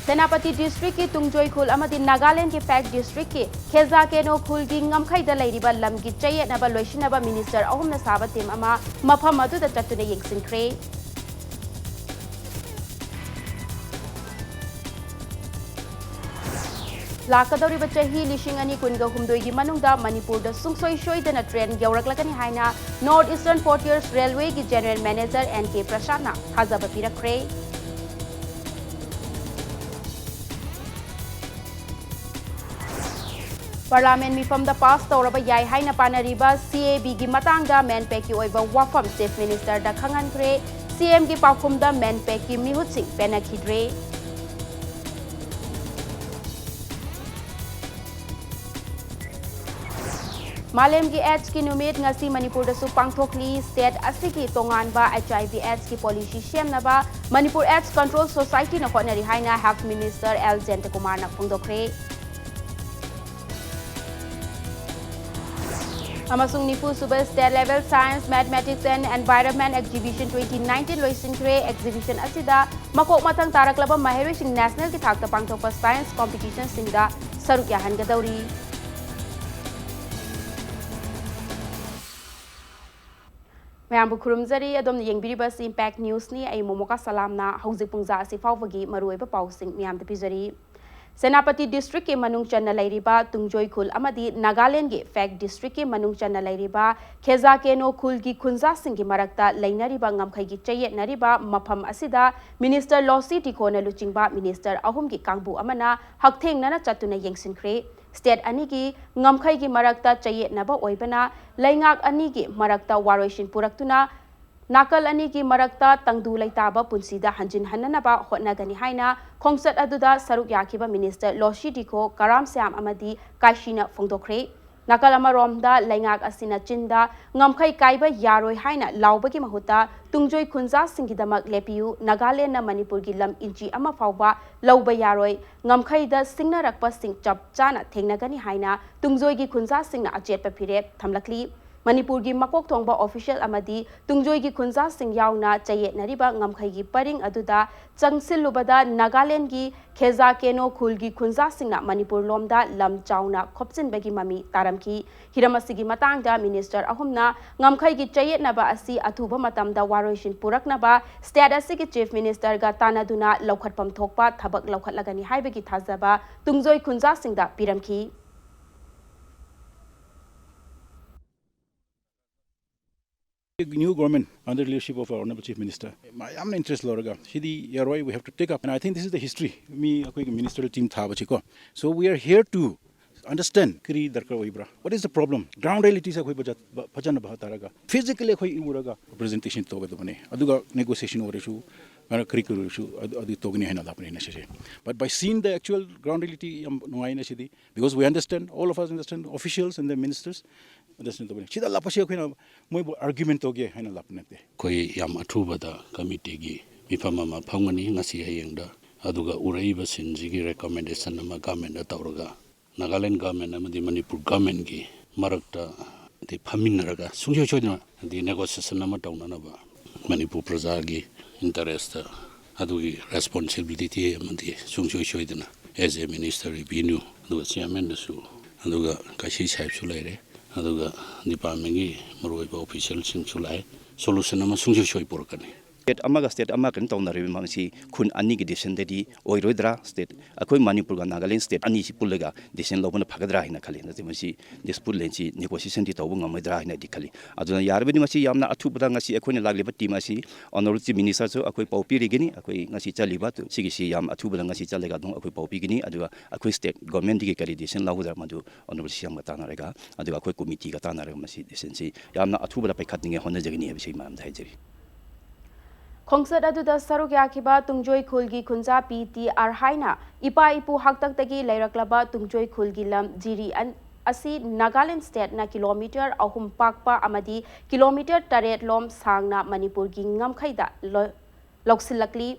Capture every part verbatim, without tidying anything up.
ꯁꯦꯅꯥꯄꯇꯤ ꯗꯤꯁꯇ꯭ꯔꯤꯛꯀꯤ ꯇꯨꯡꯖꯣꯏ ꯈꯨꯜ ꯑꯃꯗꯤ ꯅꯥꯒꯥꯂꯦꯟꯗꯒꯤ ꯐꯦꯛ ꯗꯤꯁꯇ꯭ꯔꯤꯛꯀꯤ ꯈꯦꯖꯥ ꯀꯦꯅꯣ ꯈꯨꯜꯒꯤ ꯉꯝꯈꯩꯗ ꯂꯩꯔꯤꯕ ꯂꯝꯒꯤ ꯆꯌꯦꯠꯅꯕ ꯂꯣꯏꯁꯤꯟꯅꯕ ꯃꯤꯅꯤꯁꯇꯔ ꯑꯍꯨꯝꯅ ꯁꯥꯕ ꯇꯤꯝ ꯑꯃ ꯃꯐꯝ ꯑꯗꯨꯗ ꯆꯠꯇꯨꯅ ꯌꯦꯡꯁꯤꯟꯈ꯭ꯔꯦ꯫ ꯂꯥꯛꯀꯗꯧꯔꯤꯕ ꯆꯍꯤ ꯂꯤꯁꯤꯡ ꯑꯅꯤ ꯀꯨꯟꯒ ꯍꯨꯝꯗꯣꯏꯒꯤ ꯃꯅꯨꯡꯗ ꯃꯅꯤꯄꯨꯔꯗ ꯁꯨꯡꯁꯣꯏ ꯁꯣꯏꯗꯅ ꯇ꯭ꯔꯦꯟ ꯌꯧꯔꯛꯂꯒꯅꯤ ꯍꯥꯏꯅ North Eastern Frontiers Railwayꯒꯤ General Manager N K ꯄ꯭ꯔꯁꯥꯗꯅ ꯊꯥꯖꯕ ꯄꯤꯔꯛꯈ꯭ꯔꯦ꯫ ꯄꯥꯔꯂꯥꯃꯦꯟ ꯃꯤꯐꯝꯗ ꯄꯥꯁ ꯇꯧꯔꯕ ꯌꯥꯏ ꯍꯥꯏꯅ ꯄꯥꯅꯔꯤꯕ C A Bꯒꯤ ꯃꯇꯥꯡꯗ ꯃꯦꯟꯄꯦꯛꯀꯤ ꯑꯣꯏꯕ ꯋꯥꯐꯝ ꯆꯤꯐ ꯃꯤꯅꯤꯁꯇꯔꯗ ꯈꯪꯍꯟꯈ꯭ꯔꯦ꯫ C M ꯒꯤ ꯄꯥꯎꯈꯨꯝꯗ ꯃꯦꯟꯄꯦꯛꯀꯤ ꯃꯤꯍꯨꯠꯁꯤꯡ ꯄꯦꯟꯅꯈꯤꯗ꯭ꯔꯦ꯫ ꯃꯥꯂꯦꯝꯒꯤ ꯑꯦꯗꯁꯀꯤ ꯅꯨꯃꯤꯠ ꯉꯁꯤ ꯃꯅꯤꯄꯨꯔꯗꯁꯨ ꯄꯥꯡꯊꯣꯛꯂꯤ꯫ ꯁ꯭ꯇꯦꯠ ꯑꯁꯤꯒꯤ ꯇꯣꯉꯥꯟꯕ H I V ꯑꯦꯗꯁꯀꯤ ꯄꯣꯂꯤꯁꯤ ꯁꯦꯝꯅꯕ ꯃꯅꯤꯄꯨꯔ ꯑꯦꯗꯁ ꯀꯟꯇ꯭ꯔꯣꯜ ꯁꯣꯁꯥꯏꯇꯤꯅ ꯍꯣꯠꯅꯔꯤ ꯍꯥꯏꯅ ꯍꯦꯜꯊ ꯃꯤꯅꯤꯁꯇꯔ ꯑꯦꯜ ꯖꯌꯟꯇꯀꯨꯃꯥꯔꯅ ꯐꯣꯡꯗꯣꯛꯈ꯭ꯔꯦ꯫ ꯑꯃꯁꯨꯡ ꯅꯤꯐꯨ ꯁꯨꯕ State Level Science, Mathematics and Environment Exhibition twenty nineteen ꯂꯣꯏꯁꯤꯟꯈ꯭ꯔꯦ꯫ ꯑꯦꯛꯖꯤꯕꯤꯁꯟ ꯑꯁꯤꯗ ꯃꯀꯣꯛ ꯃꯊꯪ ꯇꯥꯔꯛꯂꯕ ꯃꯍꯩꯔꯣꯏꯁꯤꯡ ꯅꯦꯁꯅꯦꯜꯒꯤ ꯊꯥꯛꯇ ꯄꯥꯡꯊꯣꯛꯄ ꯁꯥꯏꯟꯁ ꯀꯣꯝꯄꯤꯇꯤꯁꯟꯁꯤꯡꯗ ꯁꯔꯨꯛ ꯌꯥꯍꯟꯒꯗꯧꯔꯤ꯫ ꯃꯌꯥꯝꯕꯨ ꯈꯨꯔꯨꯝꯖꯔꯤ꯫ ꯑꯗꯣꯝꯅ ꯌꯦꯡꯕꯤꯔꯤꯕ ꯑꯁꯤ ꯏꯝꯄꯦꯛ ꯅ꯭ꯌꯨꯁꯅꯤ꯫ ꯑꯩ ꯃꯣꯃꯣꯀꯥ ꯁꯂꯥꯝꯅ ꯍꯧꯖꯤꯛ ꯄꯨꯡꯖꯥ ꯑꯁꯤ ꯐꯥꯎꯕꯒꯤ ꯃꯔꯨꯑꯣꯏꯕ ꯄꯥꯎꯁꯤꯡ ꯃꯌꯥꯝꯗ ꯄꯤꯖꯔꯤ꯫ ꯁꯦꯅꯥꯄꯇꯤ ꯗꯤꯁꯇ꯭ꯔꯤꯛꯀꯤ ꯃꯅꯨꯡ ꯆꯟꯅ ꯂꯩꯔꯤꯕ ꯇꯨꯡꯖꯣꯏ ꯈꯨꯜ ꯑꯃꯗꯤ ꯅꯥꯒꯥꯂꯦꯟꯒꯤ ꯐꯦꯛ ꯗꯤꯁꯇ꯭ꯔꯤꯛꯀꯤ ꯃꯅꯨꯡ ꯆꯟꯅ ꯂꯩꯔꯤꯕ ꯈꯦꯖꯥ ꯀꯦꯅꯣ ꯈꯨꯜꯒꯤ ꯈꯨꯟꯖꯥꯁꯤꯡꯒꯤ ꯃꯔꯛꯇ ꯂꯩꯅꯔꯤꯕ ꯉꯝꯈꯩꯒꯤ ꯆꯌꯦꯠꯅꯔꯤꯕ ꯃꯐꯝ ꯑꯁꯤꯗ ꯃꯤꯅꯤꯁꯇꯔ ꯂꯣꯁꯤ ꯇꯤꯈꯣꯅ ꯂꯨꯆꯤꯡꯕ ꯃꯤꯅꯤꯁꯇꯔ ꯑꯍꯨꯝꯒꯤ ꯀꯥꯡꯕꯨ ꯑꯃꯅ ꯍꯛꯊꯦꯡꯅꯅ ꯆꯠꯇꯨꯅ ꯌꯦꯡꯁꯤꯟꯈ꯭ꯔꯦ꯫ ꯁ꯭ꯇꯦꯠ ꯑꯅꯤꯒꯤ ꯉꯝꯈꯩꯒꯤ ꯃꯔꯛꯇ ꯆꯌꯦꯠꯅꯕ ꯑꯣꯏꯕꯅ ꯂꯩꯉꯥꯛ ꯑꯅꯤꯒꯤ ꯃꯔꯛꯇ ꯋꯥꯔꯣꯏꯁꯤꯟ ꯄꯨꯔꯛꯇꯨꯅ ꯅꯥꯀꯜ ꯑꯅꯤꯒꯤ ꯃꯔꯛꯇ ꯇꯪꯗꯨ ꯂꯩꯇꯥꯕ ꯄꯨꯟꯁꯤꯗ ꯍꯟꯖꯤꯟꯍꯟꯅꯅꯕ ꯍꯣꯠꯅꯒꯅꯤ ꯍꯥꯏꯅ ꯈꯣꯡꯆꯠ ꯑꯗꯨꯗ ꯁꯔꯨꯛ ꯌꯥꯈꯤꯕ ꯃꯤꯅꯤꯁꯇꯔ ꯂꯣꯁꯤ ꯇꯤꯈꯣ, ꯀꯔꯥꯝ ꯁ꯭ꯌꯥꯝ ꯑꯃꯗꯤ ꯀꯥꯏꯁꯤꯅ ꯐꯣꯡꯗꯣꯛꯈ꯭ꯔꯦ꯫ ꯅꯥꯀꯜ ꯑꯃꯔꯣꯝꯗ ꯂꯩꯉꯥꯛ ꯑꯁꯤꯅ ꯆꯤꯟꯗ ꯉꯝꯈꯩ ꯀꯥꯏꯕ ꯌꯥꯔꯣꯏ ꯍꯥꯏꯅ ꯂꯥꯎꯕꯒꯤ ꯃꯍꯨꯠꯇ ꯇꯨꯡꯖꯣꯏ ꯈꯨꯟꯖꯥꯁꯤꯡꯒꯤꯗꯃꯛ ꯂꯦꯞꯄꯤꯌꯨ, ꯅꯥꯒꯥꯂꯦꯟꯗꯅ ꯃꯅꯤꯄꯨꯔꯒꯤ ꯂꯝ ꯏꯟꯆꯤ ꯑꯃ ꯐꯥꯎꯕ ꯂꯧꯕ ꯌꯥꯔꯣꯏ, ꯉꯝꯈꯩꯗ ꯁꯤꯡꯅꯔꯛꯄꯁꯤꯡ ꯆꯞ ꯆꯥꯅ ꯊꯦꯡꯅꯒꯅꯤ ꯍꯥꯏꯅ ꯇꯨꯡꯖꯣꯏꯒꯤ ꯈꯨꯟꯖꯥꯁꯤꯡꯅ ꯑꯆꯦꯠꯄ ꯐꯤꯔꯦꯞ ꯊꯝꯂꯛꯂꯤ꯫ ꯃꯅꯤꯄꯨꯔꯒꯤ ꯃꯀꯣꯛ ꯊꯣꯡꯕ ꯑꯣꯐꯤꯁꯤꯌꯦꯜ ꯑꯃꯗꯤ ꯇꯨꯡꯖꯣꯏꯒꯤ ꯈꯨꯟꯖꯥꯁꯤꯡ ꯌꯥꯎꯅ ꯆꯌꯦꯠꯅꯔꯤꯕ ꯉꯝꯈꯩꯒꯤ ꯄꯔꯤꯡ ꯑꯗꯨꯗ ꯆꯪꯁꯤꯜꯂꯨꯕꯗ ꯅꯥꯒꯥꯂꯦꯟꯗꯒꯤ ꯈꯦꯖꯥ ꯀꯦꯅꯣ ꯈꯨꯜꯒꯤ ꯈꯨꯟꯖꯥꯁꯤꯡꯅ ꯃꯅꯤꯄꯨꯔ ꯂꯣꯝꯗ ꯂꯝ ꯆꯥꯎꯅ ꯈꯣꯞꯆꯤꯟꯕꯒꯤ ꯃꯃꯤ ꯇꯥꯔꯝꯈꯤ꯫ ꯍꯤꯔꯝ ꯑꯁꯤꯒꯤ ꯃꯇꯥꯡꯗ ꯃꯤꯅꯤꯁꯇꯔ ꯑꯍꯨꯝꯅ ꯉꯝꯈꯩꯒꯤ ꯆꯌꯦꯠꯅꯕ ꯑꯁꯤ ꯑꯊꯨꯕ ꯃꯇꯝꯗ ꯋꯥꯔꯣꯏꯁꯤꯟ ꯄꯨꯔꯛꯅꯕ ꯁ꯭ꯇꯦꯠ ꯑꯁꯤꯒꯤ ꯆꯤꯐ ꯃꯤꯅꯤꯁꯇꯔꯒ ꯇꯥꯟꯅꯗꯨꯅ ꯂꯧꯈꯠꯐꯝ ꯊꯣꯛꯄ ꯊꯕꯛ ꯂꯧꯈꯠꯂꯒꯅꯤ ꯍꯥꯏꯕꯒꯤ ꯊꯥꯖꯕ Tungjoi ꯈꯨꯟꯖꯥꯁꯤꯡꯗ ꯄꯤꯔꯝꯈꯤ꯫ New government under the leadership of our Honorable Chief Minister ꯃꯌꯥꯝꯅ interest ꯂꯧꯔꯒ ꯁꯤꯗꯤ ꯌꯥꯔꯣꯏ, we have to take up, and I think this is the history. ꯃꯤ ꯑꯩꯈꯣꯏꯒꯤ ministerial team ꯊꯥꯕꯁꯤꯀꯣ, so we are here to understand ꯀꯔꯤ ꯗꯔꯀꯥꯔ ꯑꯣꯏꯕ꯭ꯔꯥ, what is the problem, ground realities ꯑꯩꯈꯣꯏ ꯐꯖ- ꯐꯖꯅ ꯚꯥꯞ ꯇꯥꯔꯒ physically ꯑꯩꯈꯣꯏ ꯎꯔꯒ presentation ꯇꯧꯒꯗꯕꯅꯤ꯫ ꯑꯗꯨꯒ negotiation ꯑꯣꯏꯔꯁꯨ ꯀꯔꯤ ꯀꯔꯤ ꯑꯣꯏꯔꯁꯨ ꯑꯗꯨ ꯑꯗꯨ ꯇꯧꯒꯅꯤ ꯍꯥꯏꯅ ꯂꯥꯛꯄꯅꯤ ꯉꯁꯤꯁꯦ꯫ But by seeing the actual ground reality ꯌꯥꯝ ꯅꯨꯡꯉꯥꯏꯅ ꯁꯤꯗꯤ, because we understand, all of us understand, officials and the ministers understand ꯇꯧꯕꯅꯤ꯫ ꯁꯤꯗ ꯂꯥꯛꯄꯁꯤ ꯑꯩꯈꯣꯏꯅ ꯃꯣꯏꯕꯨ argument ꯇꯧꯒꯦ ꯍꯥꯏꯅ ꯂꯥꯛꯄ ꯅꯠꯇꯦ꯫ ꯑꯩꯈꯣꯏ ꯌꯥꯝ ꯑꯊꯨꯕꯗ committeeꯒꯤ ꯃꯤꯐꯝ ꯑꯃ ꯐꯝꯒꯅꯤ ꯉꯁꯤ ꯍꯌꯦꯡꯗ, ꯑꯗꯨꯒ ꯎꯔꯛꯏꯕ sceneꯁꯤꯒꯤ recommendation ꯑꯃ governmentꯇ ꯇꯧꯔꯒ Nagaland government ꯑꯃꯗꯤ ꯃꯅꯤꯄꯨꯔ governmentꯀꯤ ꯃꯔꯛꯇ ꯍꯥꯏꯗꯤ ꯐꯝꯃꯤꯟꯅꯔꯒ ꯁꯨꯡꯁꯣꯏ ꯁꯣꯏꯗꯅ ꯍꯥꯏꯗꯤ negotiation ꯑꯃ ꯇꯧꯅꯅꯕ ꯃꯅꯤꯄꯨꯔ ꯄ꯭ꯔꯖꯥꯒꯤ interestꯇ ꯑꯗꯨꯒꯤ responsibility ꯑꯃꯗꯤ ꯁꯨꯡꯁꯣꯏ ꯁꯣꯏꯗꯅ as a minister revenue ꯑꯗꯨꯒ chairmanꯗꯁꯨ ꯑꯗꯨꯒ ꯀꯩꯁꯤ ꯁꯥꯍꯦꯕꯁꯨ ꯂꯩꯔꯦ, ꯑꯗꯨꯒ departmentꯀꯤ ꯃꯔꯨꯑꯣꯏꯕ officialꯁꯤꯡꯁꯨ ꯂꯥꯛꯑꯦ꯫ Solution ꯑꯃ ꯁꯨꯡꯁꯣꯏ ꯁꯣꯏ ꯄꯨꯔꯛꯀꯅꯤ꯫ State ꯑꯃꯒ state ꯑꯃ ꯀꯩꯅꯣ ꯇꯧꯅꯔꯤꯕ ꯃꯁꯤ ꯈꯨꯟ ꯑꯅꯤꯒꯤ decisionꯗꯗꯤ ꯑꯣꯏꯔꯣꯏꯗ꯭ꯔꯥ? State ꯑꯩꯈꯣꯏ ꯃꯅꯤꯄꯨꯔꯒ ꯅꯥꯒꯥꯂꯦꯟ state ꯑꯅꯤꯁꯤ ꯄꯨꯜꯂꯒ decision ꯂꯧꯕꯅ ꯐꯒꯗ꯭ꯔꯥ ꯍꯥꯏꯅ ꯈꯜꯂꯤ꯫ ꯅꯠꯇꯦ, ꯃꯁꯤ dispute landꯁꯤ negotiationꯗꯤ ꯇꯧꯕ ꯉꯝꯃꯣꯏꯗ꯭ꯔꯥ ꯍꯥꯏꯅꯗꯤ ꯈꯜꯂꯤ꯫ ꯑꯗꯨꯅ ꯌꯥꯔꯕꯗꯤ ꯃꯁꯤ ꯌꯥꯝꯅ ꯑꯊꯨꯕꯗ ꯉꯁꯤ ꯑꯩꯈꯣꯏꯅ ꯂꯥꯛꯂꯤꯕ team ꯑꯁꯤ Honorable Chief Ministerꯁꯨ ꯑꯩꯈꯣꯏ ꯄꯥꯎ ꯄꯤꯔꯤꯒꯅꯤ꯫ ꯑꯩꯈꯣꯏ ꯉꯁꯤ ꯆꯠꯂꯤꯕ ꯁꯤꯒꯤꯁꯤ ꯌꯥꯝ ꯑꯊꯨꯕꯗ ꯉꯁꯤ ꯆꯠꯂꯒ ꯑꯗꯨꯝ ꯑꯩꯈꯣꯏ ꯄꯥꯎ ꯄꯤꯒꯅꯤ꯫ ꯑꯗꯨꯒ ꯑꯩꯈꯣꯏ state governmentꯗꯒꯤ ꯀꯔꯤ decision ꯂꯧꯒꯗ꯭ꯔꯥ ꯃꯗꯨ Honorable CMꯒ ꯇꯥꯟꯅꯔꯒ ꯑꯗꯨꯒ ꯑꯩꯈꯣꯏ committeeꯒ ꯇꯥꯟꯅꯔꯒ ꯃꯁꯤ decisionꯁꯤ ꯌꯥꯝꯅ ꯑꯊꯨꯕꯗ ꯄꯥꯏꯈꯠꯅꯤꯡꯉꯦ ꯍꯣꯠꯅꯖꯒꯅꯤ ꯍꯥꯏꯕꯁꯤ ꯑꯩ ꯃꯌꯥꯝꯗ ꯍꯥꯏꯖꯔꯤ꯫ ꯈꯣꯡꯆꯠ ꯑꯗꯨꯗ ꯁꯔꯨꯛ ꯌꯥꯈꯤꯕ ꯇꯨꯡꯖꯣꯏ ꯈꯨꯜꯒꯤ ꯈꯨꯟꯖꯥ ꯄꯤ ꯇꯤ ꯑꯥꯔ ꯍꯥꯏꯅ ꯏꯄꯥ ꯏꯄꯨ ꯍꯥꯛꯇꯛꯇꯒꯤ ꯂꯩꯔꯛꯂꯕ ꯇꯨꯡꯖꯣꯏ ꯈꯨꯜꯒꯤ ꯂꯝ ꯖꯤꯔꯤ ꯑꯟ- ꯑꯁꯤ ꯅꯥꯒꯥꯂꯦꯟ stateꯅ kilometre ꯑꯍꯨꯝ ꯄꯥꯛꯄ ꯑꯃꯗꯤ kilometre ꯇꯔꯦꯠ ꯂꯣꯝ ꯁꯥꯡꯅ ꯃꯅꯤꯄꯨꯔꯒꯤ ꯉꯝꯈꯩꯗ ꯂꯣ- ꯂꯧꯁꯤꯜꯂꯛꯂꯤ꯫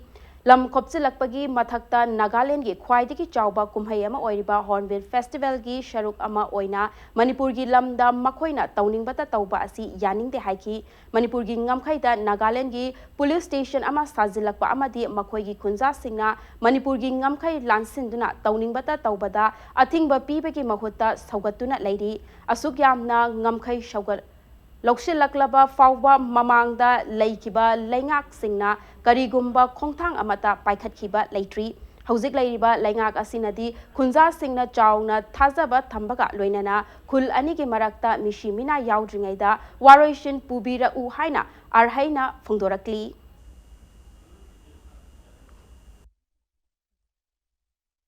ꯂꯝ ꯈꯣꯞꯆꯤꯜꯂꯛꯄꯒꯤ ꯃꯊꯛꯇ ꯅꯥꯒꯥꯂꯦꯟꯒꯤ ꯈ꯭ꯋꯥꯏꯗꯒꯤ ꯆꯥꯎꯕ ꯀꯨꯝꯍꯩ ꯑꯃ ꯑꯣꯏꯔꯤꯕ ꯍꯣꯔꯟꯕꯤꯜ ꯐꯦꯁꯇꯤꯚꯦꯜꯒꯤ ꯁꯔꯨꯛ ꯑꯃ ꯑꯣꯏꯅ ꯃꯅꯤꯄꯨꯔꯒꯤ ꯂꯝꯗ ꯃꯈꯣꯏꯅ ꯇꯧꯅꯤꯡꯕꯇ ꯇꯧꯕ ꯑꯁꯤ ꯌꯥꯅꯤꯡꯗꯦ ꯍꯥꯏꯈꯤ꯫ ꯃꯅꯤꯄꯨꯔꯒꯤ ꯉꯝꯈꯩꯗ ꯅꯥꯒꯥꯂꯦꯟꯒꯤ ꯄꯨꯂꯤꯁ ꯁ꯭ꯇꯦꯁꯟ ꯑꯃ ꯁꯥꯖꯤꯜꯂꯛꯄ ꯑꯃꯗꯤ ꯃꯈꯣꯏꯒꯤ ꯈꯨꯟꯖꯥꯁꯤꯡꯅ ꯃꯅꯤꯄꯨꯔꯒꯤ ꯉꯝꯈꯩ ꯂꯥꯟꯁꯤꯟꯗꯨꯅ ꯇꯧꯅꯤꯡꯕꯇ ꯇꯧꯕꯗ ꯑꯊꯤꯡꯕ ꯄꯤꯕꯒꯤ ꯃꯍꯨꯠꯇ ꯁꯧꯒꯠꯇꯨꯅ ꯂꯩꯔꯤ꯫ ꯑꯁꯨꯛ ꯌꯥꯝꯅ ꯉꯝꯈꯩ ꯁꯧꯒꯠ ꯂꯧꯁꯤꯜꯂꯛꯂꯕ ꯐꯥꯎꯕ ꯃꯃꯥꯡꯗ ꯂꯩꯈꯤꯕ ꯂꯩꯉꯥꯛꯁꯤꯡꯅ ꯀꯔꯤꯒꯨꯝꯕ ꯈꯣꯡꯊꯥꯡ ꯑꯃꯠꯇ ꯄꯥꯏꯈꯠꯈꯤꯕ ꯂꯩꯇ꯭ꯔꯤ꯫ ꯍꯧꯖꯤꯛ ꯂꯩꯔꯤꯕ ꯂꯩꯉꯥꯛ ꯑꯁꯤꯅꯗꯤ ꯈꯨꯟꯖꯥꯁꯤꯡꯅ ꯆꯥꯎꯅ ꯊꯥꯖꯕ ꯊꯝꯕꯒ ꯂꯣꯏꯅꯅ ꯈꯨꯜ ꯑꯅꯤꯒꯤ ꯃꯔꯛꯇ ꯃꯤꯁꯤ ꯃꯤꯅꯥ ꯌꯥꯎꯗ꯭ꯔꯤꯉꯩꯗ ꯋꯥꯔꯣꯏꯁꯤꯟ ꯄꯨꯕꯤꯔꯛꯎ ꯍꯥꯏꯅ ꯑꯥꯔꯍꯩꯅ ꯐꯣꯡꯗꯣꯔꯛꯂꯤ꯫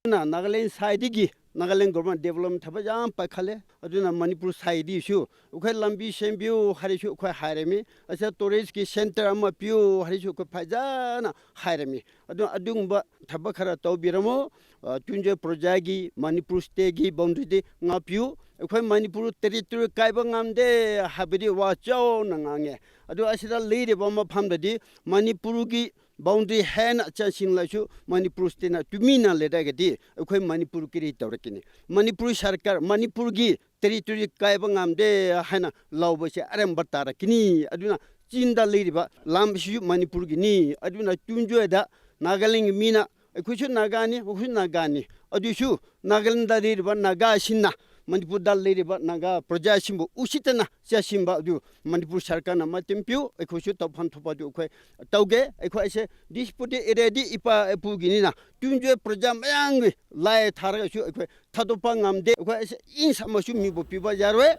ꯑꯗꯨꯅ ꯅꯥꯒꯥꯂꯦꯟ ꯁꯥꯏꯗꯒꯤ ꯅꯥꯒꯥꯂꯦꯟ ꯒꯣꯔꯃꯦꯟ ꯗꯦꯕꯂꯞꯃꯦꯟ ꯊꯕꯛ ꯌꯥꯝ ꯄꯥꯏꯈꯠꯂꯦ꯫ ꯑꯗꯨꯅ ꯃꯅꯤꯄꯨꯔ ꯁꯥꯏꯗꯒꯤꯁꯨ ꯑꯩꯈꯣꯏ ꯂꯝꯕꯤ ꯁꯦꯝꯕꯤꯌꯨ ꯍꯥꯏꯔꯁꯨ ꯑꯩꯈꯣꯏ ꯍꯥꯏꯔꯝꯃꯤ꯫ ꯑꯁꯤꯗ ꯇꯨꯔꯤꯁꯀꯤ ꯁꯦꯟꯇꯔ ꯑꯃ ꯄꯤꯌꯨ ꯍꯥꯏꯔꯁꯨ ꯑꯩꯈꯣꯏ ꯐꯖꯅ ꯍꯥꯏꯔꯝꯃꯤ꯫ ꯑꯗꯨ ꯑꯗꯨꯒꯨꯝꯕ ꯊꯕꯛ ꯈꯔ ꯇꯧꯕꯤꯔꯝꯃꯣ꯫ ꯑ, ꯇꯨꯟꯖꯣꯏ ꯄ꯭ꯔꯣꯖꯥꯒꯤ ꯃꯅꯤꯄꯨꯔ ꯁ꯭ꯇꯦꯠꯀꯤ ꯕꯥꯎꯟꯗꯔꯤꯗꯤ ꯉꯥꯛꯄꯤꯌꯨ꯫ ꯑꯩꯈꯣꯏ ꯃꯅꯤꯄꯨꯔ ꯇꯦꯔꯤꯇꯣꯔꯤ ꯀꯥꯏꯕ ꯉꯝꯗꯦ ꯍꯥꯏꯕꯗꯤ ꯋꯥ ꯆꯥꯎꯅ ꯉꯥꯡꯉꯦ꯫ ꯑꯗꯨ ꯑꯁꯤꯗ ꯂꯩꯔꯤꯕ ꯃꯐꯝꯗꯗꯤ ꯃꯅꯤꯄꯨꯔꯒꯤ ꯕꯥꯎꯟꯗꯔꯤ ꯍꯦꯟꯅ ꯆꯪꯁꯤꯜꯂꯁꯨ ꯃꯅꯤꯄꯨꯔ ꯁ꯭ꯇꯦꯠꯅ ꯇꯨꯃꯤꯟꯅ ꯂꯩꯔꯒꯗꯤ ꯑꯩꯈꯣꯏ ꯃꯅꯤꯄꯨꯔ ꯀꯔꯤ ꯇꯧꯔꯛꯀꯅꯤ? ꯃꯅꯤꯄꯨꯔ ꯁꯔꯀꯥꯔ ꯃꯅꯤꯄꯨꯔꯒꯤ ꯇꯦꯔꯤꯇꯣꯔꯤ ꯀꯥꯏꯕ ꯉꯝꯗꯦ ꯍꯥꯏꯅ ꯂꯧꯕꯁꯦ ꯑꯔꯦꯝꯕ ꯇꯥꯔꯛꯀꯅꯤ꯫ ꯑꯗꯨꯅ ꯆꯤꯡꯗ ꯂꯩꯔꯤꯕ ꯂꯝꯁꯤꯁꯨ ꯃꯅꯤꯄꯨꯔꯒꯤꯅꯤ꯫ ꯑꯗꯨꯅ ꯇꯨꯟꯖꯣꯏꯗ ꯅꯥꯒꯥꯂꯦꯟꯒꯤ ꯃꯤꯅ ꯑꯩꯈꯣꯏꯁꯨ ꯅꯥꯒꯥꯅꯤ, ꯑꯩꯈꯣꯏꯁꯨ ꯅꯥꯒꯥꯅꯤ꯫ ꯑꯗꯨꯁꯨ ꯅꯥꯒꯥꯂꯦꯟꯗ ꯂꯩꯔꯤꯕ ꯅꯥꯒꯥꯁꯤꯡꯅ ꯃꯅꯤꯄꯨꯔꯗ ꯂꯩꯔꯤꯕ ꯅꯥꯒꯥ ꯄ꯭ꯔꯖꯥꯁꯤꯡꯕꯨ ꯎꯁꯤꯠꯇꯅ ꯆꯦꯛꯁꯤꯟꯕ ꯑꯗꯨ ꯃꯅꯤꯄꯨꯔ ꯁꯔꯀꯥꯔꯅ ꯃꯇꯦꯡ ꯄꯤꯌꯨ꯫ ꯑꯩꯈꯣꯏꯁꯨ ꯇꯧꯐꯝ ꯊꯣꯛꯄ ꯑꯗꯨ ꯑꯩꯈꯣꯏ ꯇꯧꯒꯦ꯫ ꯑꯩꯈꯣꯏ ꯑꯁꯦ ꯗꯤꯁꯄ꯭ꯌꯨꯇꯦꯗ ꯑꯦꯔꯤꯌꯥꯗꯤ ꯏꯄꯥ ꯏꯄꯨꯒꯤꯅꯤꯅ ꯇꯨꯟꯖꯣꯏ ꯄ꯭ꯔꯖꯥ ꯃꯌꯥꯝꯒꯤ ꯂꯥꯏ ꯊꯥꯔꯒꯁꯨ ꯑꯩꯈꯣꯏ ꯊꯥꯗꯣꯛꯄ ꯉꯝꯗꯦ꯫ ꯑꯩꯈꯣꯏ ꯑꯁꯦ ꯏꯟꯁ ꯑꯃꯁꯨ ꯃꯤꯕꯨ ꯄꯤꯕ ꯌꯥꯔꯣꯏ꯫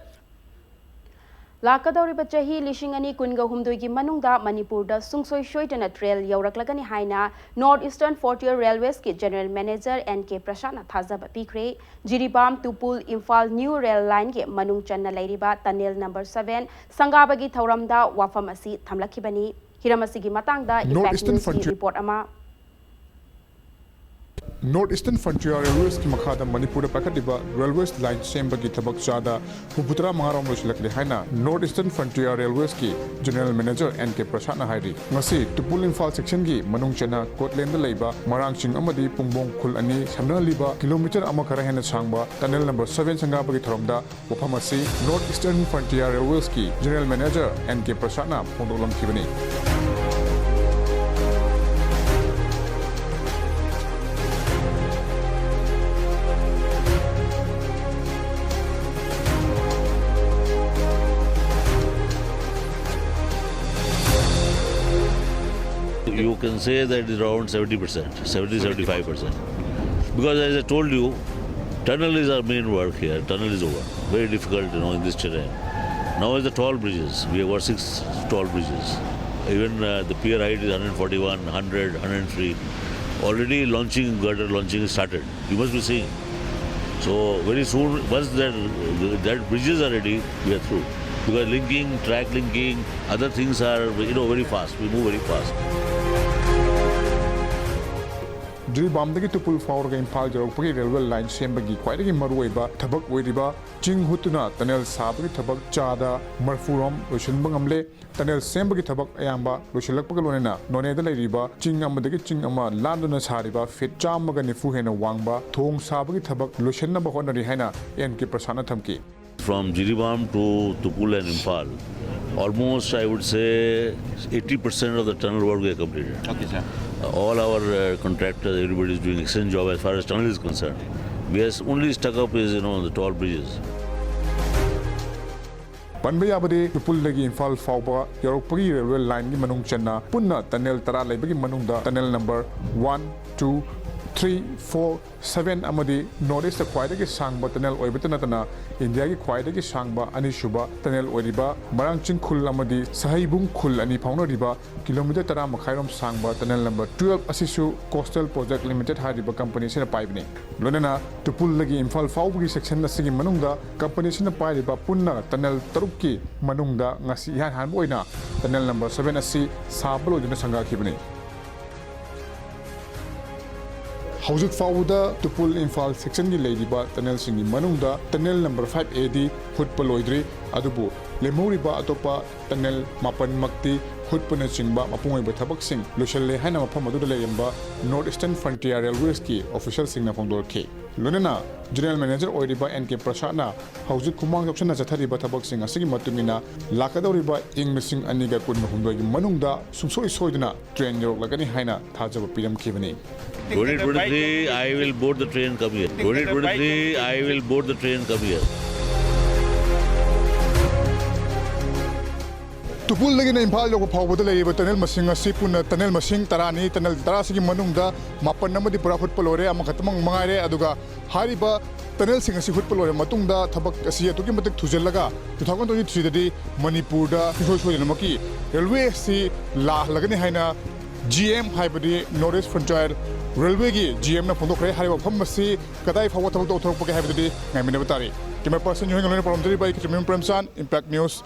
ꯂꯥꯛꯀꯗꯧꯔꯤꯕ ꯆꯍꯤ ꯂꯤꯁꯤꯡ ꯑꯅꯤ ꯀꯨꯟꯒ ꯍꯨꯝꯗꯣꯏꯒꯤ ꯃꯅꯨꯡꯗ ꯃꯅꯤꯄꯨꯔꯗ ꯁꯨꯡꯁꯣꯏ ꯁꯣꯏꯗꯅ ꯇ꯭ꯔꯦꯟ ꯌꯧꯔꯛꯂꯒꯅꯤ ꯍꯥꯏꯅ ꯅꯣꯔꯠ ꯏꯁꯇꯔꯟ ꯐ꯭ꯔꯣꯟꯇꯤꯌꯔ ꯔꯦꯜꯋꯦꯁꯀꯤ ꯖꯦꯅꯔꯦꯜ ꯃꯦꯅꯦꯖꯔ ꯑꯦꯟ ꯀꯦ ꯄ꯭ꯔꯁꯥꯗꯅ ꯊꯥꯖꯕ ꯄꯤꯈ꯭ꯔꯦ꯫ ꯖꯤꯔꯤꯕꯥꯝ ꯇꯨꯄꯨꯜ ꯏꯝꯐꯥꯜ ꯅ꯭ꯌꯨ ꯔꯦꯜ ꯂꯥꯏꯟꯒꯤ ꯃꯅꯨꯡ ꯆꯟꯅ ꯂꯩꯔꯤꯕ ꯇꯅꯦꯜ ꯅꯝꯕꯔ ꯁꯚꯦꯟ ꯁꯪꯒꯥꯕꯒꯤ ꯊꯧꯔꯝꯗ ꯋꯥꯐꯝ ꯑꯁꯤ ꯊꯝꯂꯛꯈꯤꯕꯅꯤ꯫ ꯍꯤꯔꯝ ꯑꯁꯤꯒꯤ ꯃꯇꯥꯡꯗ ꯅꯣꯔꯠ ꯏꯝꯄꯦꯛ ꯏꯁꯇꯔꯟ ꯅ꯭ꯌꯨꯁꯀꯤ ꯐ꯭ꯔꯣꯟꯇꯤꯌꯔ ꯔꯤꯄꯣꯔꯠ ꯑꯃ꯫ North Eastern Frontier Railwaysꯀꯤ ꯃꯈꯥꯗ ꯃꯅꯤꯄꯨꯔꯗ ꯄꯥꯏꯈꯠꯂꯤꯕ railways line ꯁꯦꯝꯕꯒꯤ ꯊꯕꯛ ꯆꯥꯗ ꯍꯨꯝꯐꯨꯇꯔꯥ ꯃꯉꯥꯔꯣꯝ ꯂꯣꯏꯁꯤꯜꯂꯛꯂꯦ ꯍꯥꯏꯅ North Eastern Frontier Railwaysꯀꯤ General Manager N K ꯄ꯭ꯔꯁꯥꯗꯅ ꯍꯥꯏꯔꯤ꯫ ꯉꯁꯤ ꯇꯨꯄꯨꯜ ꯏꯝꯐꯥꯜ sectionꯒꯤ ꯃꯅꯨꯡ ꯆꯟꯅ ꯀꯣꯠꯂꯦꯟꯗ ꯂꯩꯕ ꯃꯔꯥꯡ ꯆꯤꯡ ꯑꯃꯗꯤ ꯄꯨꯡꯕꯣꯡ ꯈꯨꯜ ꯑꯅꯤ ꯁꯝꯅꯍꯜꯂꯤꯕ kilometre ꯑꯃ ꯈꯔ ꯍꯦꯟꯅ ꯁꯥꯡꯕ tunnel number seven ꯁꯪꯒꯥꯕꯒꯤ ꯊꯧꯔꯝꯗ ꯋꯥꯐꯝ ꯑꯁꯤ North Eastern Frontier Railwaysꯀꯤ General Manager N K ꯄ꯭ꯔꯁꯥꯗꯅ ꯐꯣꯡꯗꯣꯛꯂꯝꯈꯤꯕꯅꯤ꯫ You can say that it's around seventy percent, seventy, seventy-five percent. Because as I told you, tunnel is our main work here. Tunnel is over. Very difficult, you know, in this terrain. Now is the tall bridges. We have got six tall bridges. Even uh, the pier height is one forty-one, one hundred, one oh three. Already launching, girder launching is started. You must be seeing. So very soon, once that, that bridges are ready, we are through. Because linking, track linking, other things are, you know, very fast. We move very fast. ꯖꯤꯔꯤꯕꯥꯝꯗꯒꯤ ꯇꯨꯄꯨꯜ ꯐꯥꯎꯔꯒ Imphal ꯌꯧꯔꯛꯄꯒꯤ railway line ꯁꯦꯝꯕꯒꯤ ꯈ꯭ꯋꯥꯏꯗꯒꯤ ꯃꯔꯨꯑꯣꯏꯕ ꯊꯕꯛ ꯑꯣꯏꯔꯤꯕ ꯆꯤꯡ ꯍꯨꯠꯇꯨꯅ tunnel ꯁꯥꯕꯒꯤ ꯊꯕꯛ ꯆꯥꯗ ꯃꯔꯐꯨꯔꯣꯝ ꯂꯣꯏꯁꯤꯟꯕ ꯉꯝꯂꯦ꯫ Tunnel ꯁꯦꯝꯕꯒꯤ ꯊꯕꯛ ꯑꯌꯥꯝꯕ ꯂꯣꯏꯁꯤꯜꯂꯛꯄꯒ ꯂꯣꯏꯅꯅ ꯅꯣꯅꯦꯗ ꯂꯩꯔꯤꯕ ꯆꯤꯡ ꯑꯃꯗꯒꯤ ꯆꯤꯡ ꯑꯃ ꯂꯥꯟꯗꯨꯅ ꯁꯥꯔꯤꯕ feet ꯆꯥꯝꯃꯒ ꯅꯤꯐꯨ ꯍꯦꯟꯅ ꯋꯥꯡꯕ ꯊꯣꯡ ꯁꯥꯕꯒꯤ ꯊꯕꯛ ꯂꯣꯏꯁꯤꯟꯅꯕ ꯍꯣꯠꯅꯔꯤ ꯍꯥꯏꯅ N K ꯄ꯭ꯔꯁꯥꯗꯅ ꯊꯝꯈꯤ꯫ From Jiribam to Tupul and Imphal, almost I would say eighty percent of the tunnel work we have completed. Okay, sir. Uh, all our uh, contractors, everybody is doing excellent job as far as tunnel is concerned. We are only stuck up is, you know, the tall bridges. ꯄꯟꯕ ꯌꯥꯕꯗꯤ ꯇꯨꯄꯨꯜꯗꯒꯤ ꯏꯝꯐꯥꯜ ꯐꯥꯎꯕ ꯌꯧꯔꯛꯄꯒꯤ railway lineꯒꯤ ꯃꯅꯨꯡ ꯆꯟꯅ ꯄꯨꯟꯅ tunnel ꯇꯔꯥ ꯂꯩꯕꯒꯤ ꯃꯅꯨꯡꯗ tunnel number one, two, three, four, seven ꯑꯃꯗꯤ North Eastꯇ ꯈ꯭ꯋꯥꯏꯗꯒꯤ ꯁꯥꯡꯕ tunnel ꯑꯣꯏꯕꯇ ꯅꯠꯇꯅ ꯏꯟꯗꯤꯌꯥꯒꯤ ꯈ꯭ꯋꯥꯏꯗꯒꯤ ꯁꯥꯡꯕ ꯑꯅꯤꯁꯨꯕ tunnel ꯑꯣꯏꯔꯤꯕ ꯃꯔꯥꯡꯆꯤꯡ ꯈꯨꯜ ꯑꯃꯗꯤ ꯁꯍꯩꯕꯨꯡ ꯈꯨꯜ ꯑꯅꯤ ꯐꯥꯎꯅꯔꯤꯕ kilometre ꯇꯔꯥ ꯃꯈꯥꯏꯔꯣꯝ ꯁꯥꯡꯕ tunnel number twelve ꯑꯁꯤꯁꯨ Coastal Project Limited ꯍꯥꯏꯔꯤꯕ company ꯑꯁꯤꯅ ꯄꯥꯏꯕꯅꯤ꯫ ꯂꯣꯏꯅꯅ ꯇꯨꯄꯨꯜꯗꯒꯤ ꯏꯝꯐꯥꯜ ꯐꯥꯎꯕꯒꯤ section ꯑꯁꯤꯒꯤ ꯃꯅꯨꯡꯗ company ꯑꯁꯤꯅ ꯄꯥꯏꯔꯤꯕ ꯄꯨꯟꯅ tunnel ꯇꯔꯨꯛꯀꯤ ꯃꯅꯨꯡꯗ ꯉꯁꯤ ꯏꯍꯥꯟ ꯍꯥꯟꯕ ꯑꯣꯏꯅ tunnel number seven ꯑꯁꯤ ꯁꯥꯕ ꯂꯣꯏꯗꯨꯅ ꯁꯪꯒꯥꯈꯤꯕꯅꯤ꯫ ꯍꯧꯖꯤꯛ ꯐꯥꯎꯕꯗ ꯇꯨꯄꯨꯜ ꯏꯝꯐꯥꯜ ꯁꯦꯛꯁꯟꯒꯤ ꯂꯩꯔꯤꯕ ꯇꯅꯦꯜꯁꯤꯡꯒꯤ ꯃꯅꯨꯡꯗ ꯇꯅꯦꯜ ꯅꯝꯕꯔ ꯐꯥꯏꯚ ꯑꯦꯗꯤ ꯍꯨꯠꯄ ꯂꯣꯏꯗ꯭ꯔꯤ꯫ ꯑꯗꯨꯕꯨ ꯂꯦꯝꯍꯧꯔꯤꯕ ꯑꯇꯣꯞꯄ ꯇꯅꯦꯜ ꯃꯥꯄꯟꯃꯛꯇꯤ ꯍꯨꯠꯄꯅꯆꯤꯡꯕ ꯃꯄꯨꯡ ꯑꯣꯏꯕ ꯊꯕꯛꯁꯤꯡ ꯂꯣꯏꯁꯤꯜꯂꯦ ꯍꯥꯏꯅ ꯃꯐꯝ ꯑꯗꯨꯗ ꯂꯩꯔꯝꯕ North Eastern Frontier Railwaysꯀꯤ officialꯁꯤꯡꯅ ꯐꯣꯡꯗꯣꯔꯛꯈꯤ꯫ ꯂꯣꯏꯅꯅ General Manager ꯑꯣꯏꯔꯤꯕ N K ꯄ꯭ꯔꯁꯥꯗꯅ ꯍꯧꯖꯤꯛ ꯈꯨꯃꯥꯡ ꯆꯥꯎꯁꯟꯅ ꯆꯠꯊꯔꯤꯕ ꯊꯕꯛꯁꯤꯡ ꯑꯁꯤꯒꯤ ꯃꯇꯨꯡ ꯏꯟꯅ ꯂꯥꯛꯀꯗꯧꯔꯤꯕ ꯏꯪ ꯂꯤꯁꯤꯡ ꯑꯅꯤꯒ ꯀꯨꯟꯍꯨꯝꯗꯣꯏꯒꯤ ꯃꯅꯨꯡꯗ ꯁꯨꯡꯁꯣꯏ ꯁꯣꯏꯗꯅ ꯇ꯭ꯔꯦꯟ ꯌꯧꯔꯛꯂꯒꯅꯤ ꯍꯥꯏꯅ ꯊꯥꯖꯕ ꯄꯤꯔꯝꯈꯤꯕꯅꯤ꯫ Twenty twenty-three, I will board the train, come here. Twenty twenty-three, I will board the train, come here. ꯇꯨꯄꯨꯜꯗꯒꯤꯅ Imphal ꯌꯧꯕ ꯐꯥꯎꯕꯗ ꯂꯩꯔꯤꯕ ꯇꯅꯦꯜ ꯃꯁꯤꯡ ꯑꯁꯤ ꯄꯨꯟꯅ ꯇꯅꯦꯜ ꯃꯁꯤꯡ ꯇꯔꯥꯅꯤ꯫ ꯇꯅꯦꯜ ꯇꯔꯥꯁꯤꯒꯤ ꯃꯅꯨꯡꯗ ꯃꯥꯄꯟ ꯑꯃꯗꯤ ꯄꯨꯔꯥ ꯍꯨꯠꯄ ꯂꯣꯏꯔꯦ, ꯑꯃꯈꯛꯇꯃꯛ ꯃꯉꯥꯏꯔꯦ꯫ ꯑꯗꯨꯒ ꯍꯥꯏꯔꯤꯕ ꯇꯅꯦꯜꯁꯤꯡ ꯑꯁꯤ ꯍꯨꯠꯄ ꯂꯣꯏꯔꯕ ꯃꯇꯨꯡꯗ ꯊꯕꯛ ꯑꯁꯤ ꯑꯗꯨꯛꯀꯤ ꯃꯇꯤꯛ ꯊꯨꯖꯤꯜꯂꯒ two thousand twenty-threeꯗꯗꯤ ꯃꯅꯤꯄꯨꯔꯗ ꯁꯨꯡꯁꯣꯏ ꯁꯣꯏꯗꯅꯃꯛꯀꯤ ꯔꯦꯜꯋꯦ ꯑꯁꯤ ꯂꯥꯛꯍꯜꯂꯒꯅꯤ ꯍꯥꯏꯅ G M, ꯍꯥꯏꯕꯗꯤ North East Frontier Railwayꯒꯤ G Mꯅ ꯐꯣꯡꯗꯣꯛꯈ꯭ꯔꯦ꯫ ꯍꯥꯏꯔꯤꯕ ꯃꯐꯝ ꯑꯁꯤ ꯀꯗꯥꯏ ꯐꯥꯎꯕ ꯊꯕꯛ ꯇꯧꯊꯣꯔꯛꯄꯒꯦ ꯍꯥꯏꯕꯗꯨꯗꯤ ꯉꯥꯏꯃꯤꯟꯅꯕ ꯇꯥꯔꯤ꯫ Camera person ꯌꯣꯍꯦꯟꯒ ꯂꯣꯏꯅ ꯄꯥꯎꯔꯝꯖꯔꯤꯕ ꯑꯩ ꯈꯦꯇ꯭ꯔꯤꯃꯌꯨꯝ ꯄ꯭ꯔꯦꯝꯆꯥꯟ, Impact News꯫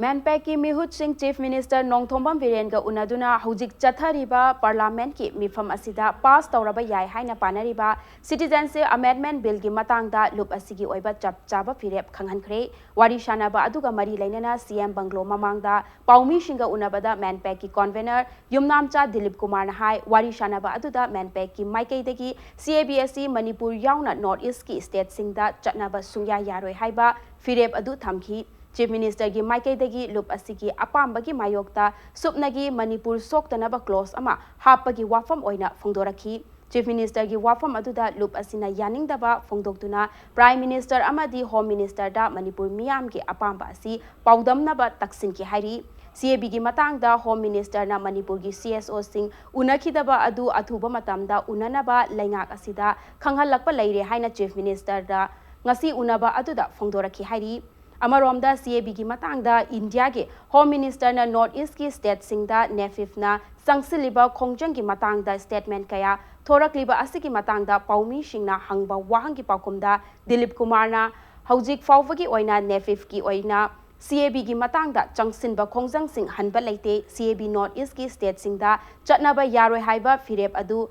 ꯃꯦꯟꯄꯦꯛꯀꯤ ꯃꯤꯍꯨꯠꯁꯤꯡ Chief Minister Nongthombam ꯕꯤꯔꯦꯟꯒ ꯎꯅꯗꯨꯅ ꯍꯧꯖꯤꯛ ꯆꯠꯊꯔꯤꯕ Parliamentꯀꯤ ꯃꯤꯐꯝ ꯑꯁꯤꯗ pass ꯇꯧꯔꯕ ꯌꯥꯏ ꯍꯥꯏꯅ ꯄꯥꯅꯔꯤꯕ Citizenship Amendment Billꯒꯤ ꯃꯇꯥꯡꯗ ꯂꯨꯞ ꯑꯁꯤꯒꯤ ꯑꯣꯏꯕ ꯆꯞ ꯆꯥꯕ ꯐꯤꯔꯦꯞ ꯈꯪꯍꯟꯈ꯭ꯔꯦ꯫ ꯋꯥꯔꯤ ꯁꯥꯅꯕ ꯑꯗꯨꯒ ꯃꯔꯤ ꯂꯩꯅꯅ C M Bungalow ꯃꯃꯥꯡꯗ ꯄꯥꯎꯃꯤꯁꯤꯡꯒ ꯎꯅꯕꯗ ꯃꯦꯟꯄꯦꯛꯀꯤ convener ꯌꯨꯝꯅꯥꯝꯆꯥ ꯗꯤꯂꯤꯞ ꯀꯨꯃꯥꯔꯅ ꯍꯥꯏ, ꯋꯥꯔꯤ ꯁꯥꯅꯕ ꯑꯗꯨꯗ ꯃꯦꯟꯄꯦꯛꯀꯤ ꯃꯥꯏꯀꯩꯗꯒꯤ C A B ꯑꯁꯤ ꯃꯅꯤꯄꯨꯔ ꯌꯥꯎꯅ North Eastꯀꯤ stateꯁꯤꯡꯗ ꯆꯠꯅꯕ ꯁꯨꯡꯌꯥ ꯌꯥꯔꯣꯏ ꯍꯥꯏꯕ ꯐꯤꯔꯦꯞ ꯑꯗꯨ ꯊꯝꯈꯤ꯫ Chief Ministerꯒꯤ ꯃꯥꯏꯀꯩꯗꯒꯤ ꯂꯨꯞ ꯑꯁꯤꯒꯤ ꯑꯄꯥꯝꯕꯒꯤ ꯃꯥꯌꯣꯛꯇ ꯁꯨꯞꯅꯒꯤ ꯃꯅꯤꯄꯨꯔ ꯁꯣꯛꯇꯅꯕ clause ꯑꯃ ꯍꯥꯞꯄꯒꯤ ꯋꯥꯐꯝ ꯑꯣꯏꯅ ꯐꯣꯡꯗꯣꯔꯛꯈꯤ꯫ Chief Ministerꯒꯤ ꯋꯥꯐꯝ ꯑꯗꯨꯗ ꯂꯨꯞ ꯑꯁꯤꯅ ꯌꯥꯅꯤꯡꯗꯕ ꯐꯣꯡꯗꯣꯛꯇꯨꯅ Prime Minister ꯑꯃꯗꯤ Home Ministerꯗ ꯃꯅꯤꯄꯨꯔ ꯃꯤꯌꯥꯝꯒꯤ ꯑꯄꯥꯝꯕ ꯑꯁꯤ ꯄꯥꯎꯗꯝꯅꯕ ꯇꯛꯁꯤꯟꯈꯤ ꯍꯥꯏꯔꯤ꯫ C A Bꯒꯤ ꯃꯇꯥꯡꯗ Home Ministerꯅ ꯃꯅꯤꯄꯨꯔꯒꯤ C S Oꯁꯤꯡ ꯎꯅꯈꯤꯗꯕ ꯑꯗꯨ ꯑꯊꯨꯕ ꯃꯇꯝꯗ ꯎꯅꯅꯕ ꯂꯩꯉꯥꯛ ꯑꯁꯤꯗ ꯈꯪꯍꯜꯂꯛꯄ ꯂꯩꯔꯦ ꯍꯥꯏꯅ Chief Ministerꯗ ꯉꯁꯤ ꯎꯅꯕ ꯑꯗꯨꯗ ꯐꯣꯡꯗꯣꯔꯛꯈꯤ ꯍꯥꯏꯔꯤ꯫ ꯑꯃꯔꯣꯝꯗ C A Bꯒꯤ ꯃꯇꯥꯡꯗ ꯏꯟꯗꯤꯌꯥꯒꯤ Home Ministerꯅ North Eastꯀꯤ stateꯁꯤꯡꯗ NEFIFꯅ ꯆꯪꯁꯤꯜꯂꯤꯕ ꯈꯣꯡꯖꯪꯒꯤ ꯃꯇꯥꯡꯗ statement ꯀꯌꯥ ꯊꯣꯔꯛꯂꯤꯕ ꯑꯁꯤꯒꯤ ꯃꯇꯥꯡꯗ ꯄꯥꯎꯃꯤꯁꯤꯡꯅ ꯍꯪꯕ ꯋꯥꯍꯪꯒꯤ ꯄꯥꯎꯈꯨꯝꯗ ꯗꯤꯂꯤꯞ ꯀꯨꯃꯥꯔꯅ ꯍꯧꯖꯤꯛ ꯐꯥꯎꯕꯒꯤ ꯑꯣꯏꯅ NEFIFꯀꯤ ꯑꯣꯏꯅ C A Bꯒꯤ ꯃꯇꯥꯡꯗ ꯆꯪꯁꯤꯟꯕ ꯈꯣꯡꯖꯪꯁꯤꯡ ꯍꯟꯕ ꯂꯩꯇꯦ꯫ C A B North Eastꯀꯤ stateꯁꯤꯡꯗ ꯆꯠꯅꯕ ꯌꯥꯔꯣꯏ ꯍꯥꯏꯕ ꯐꯤꯔꯦꯞ ꯑꯗꯨ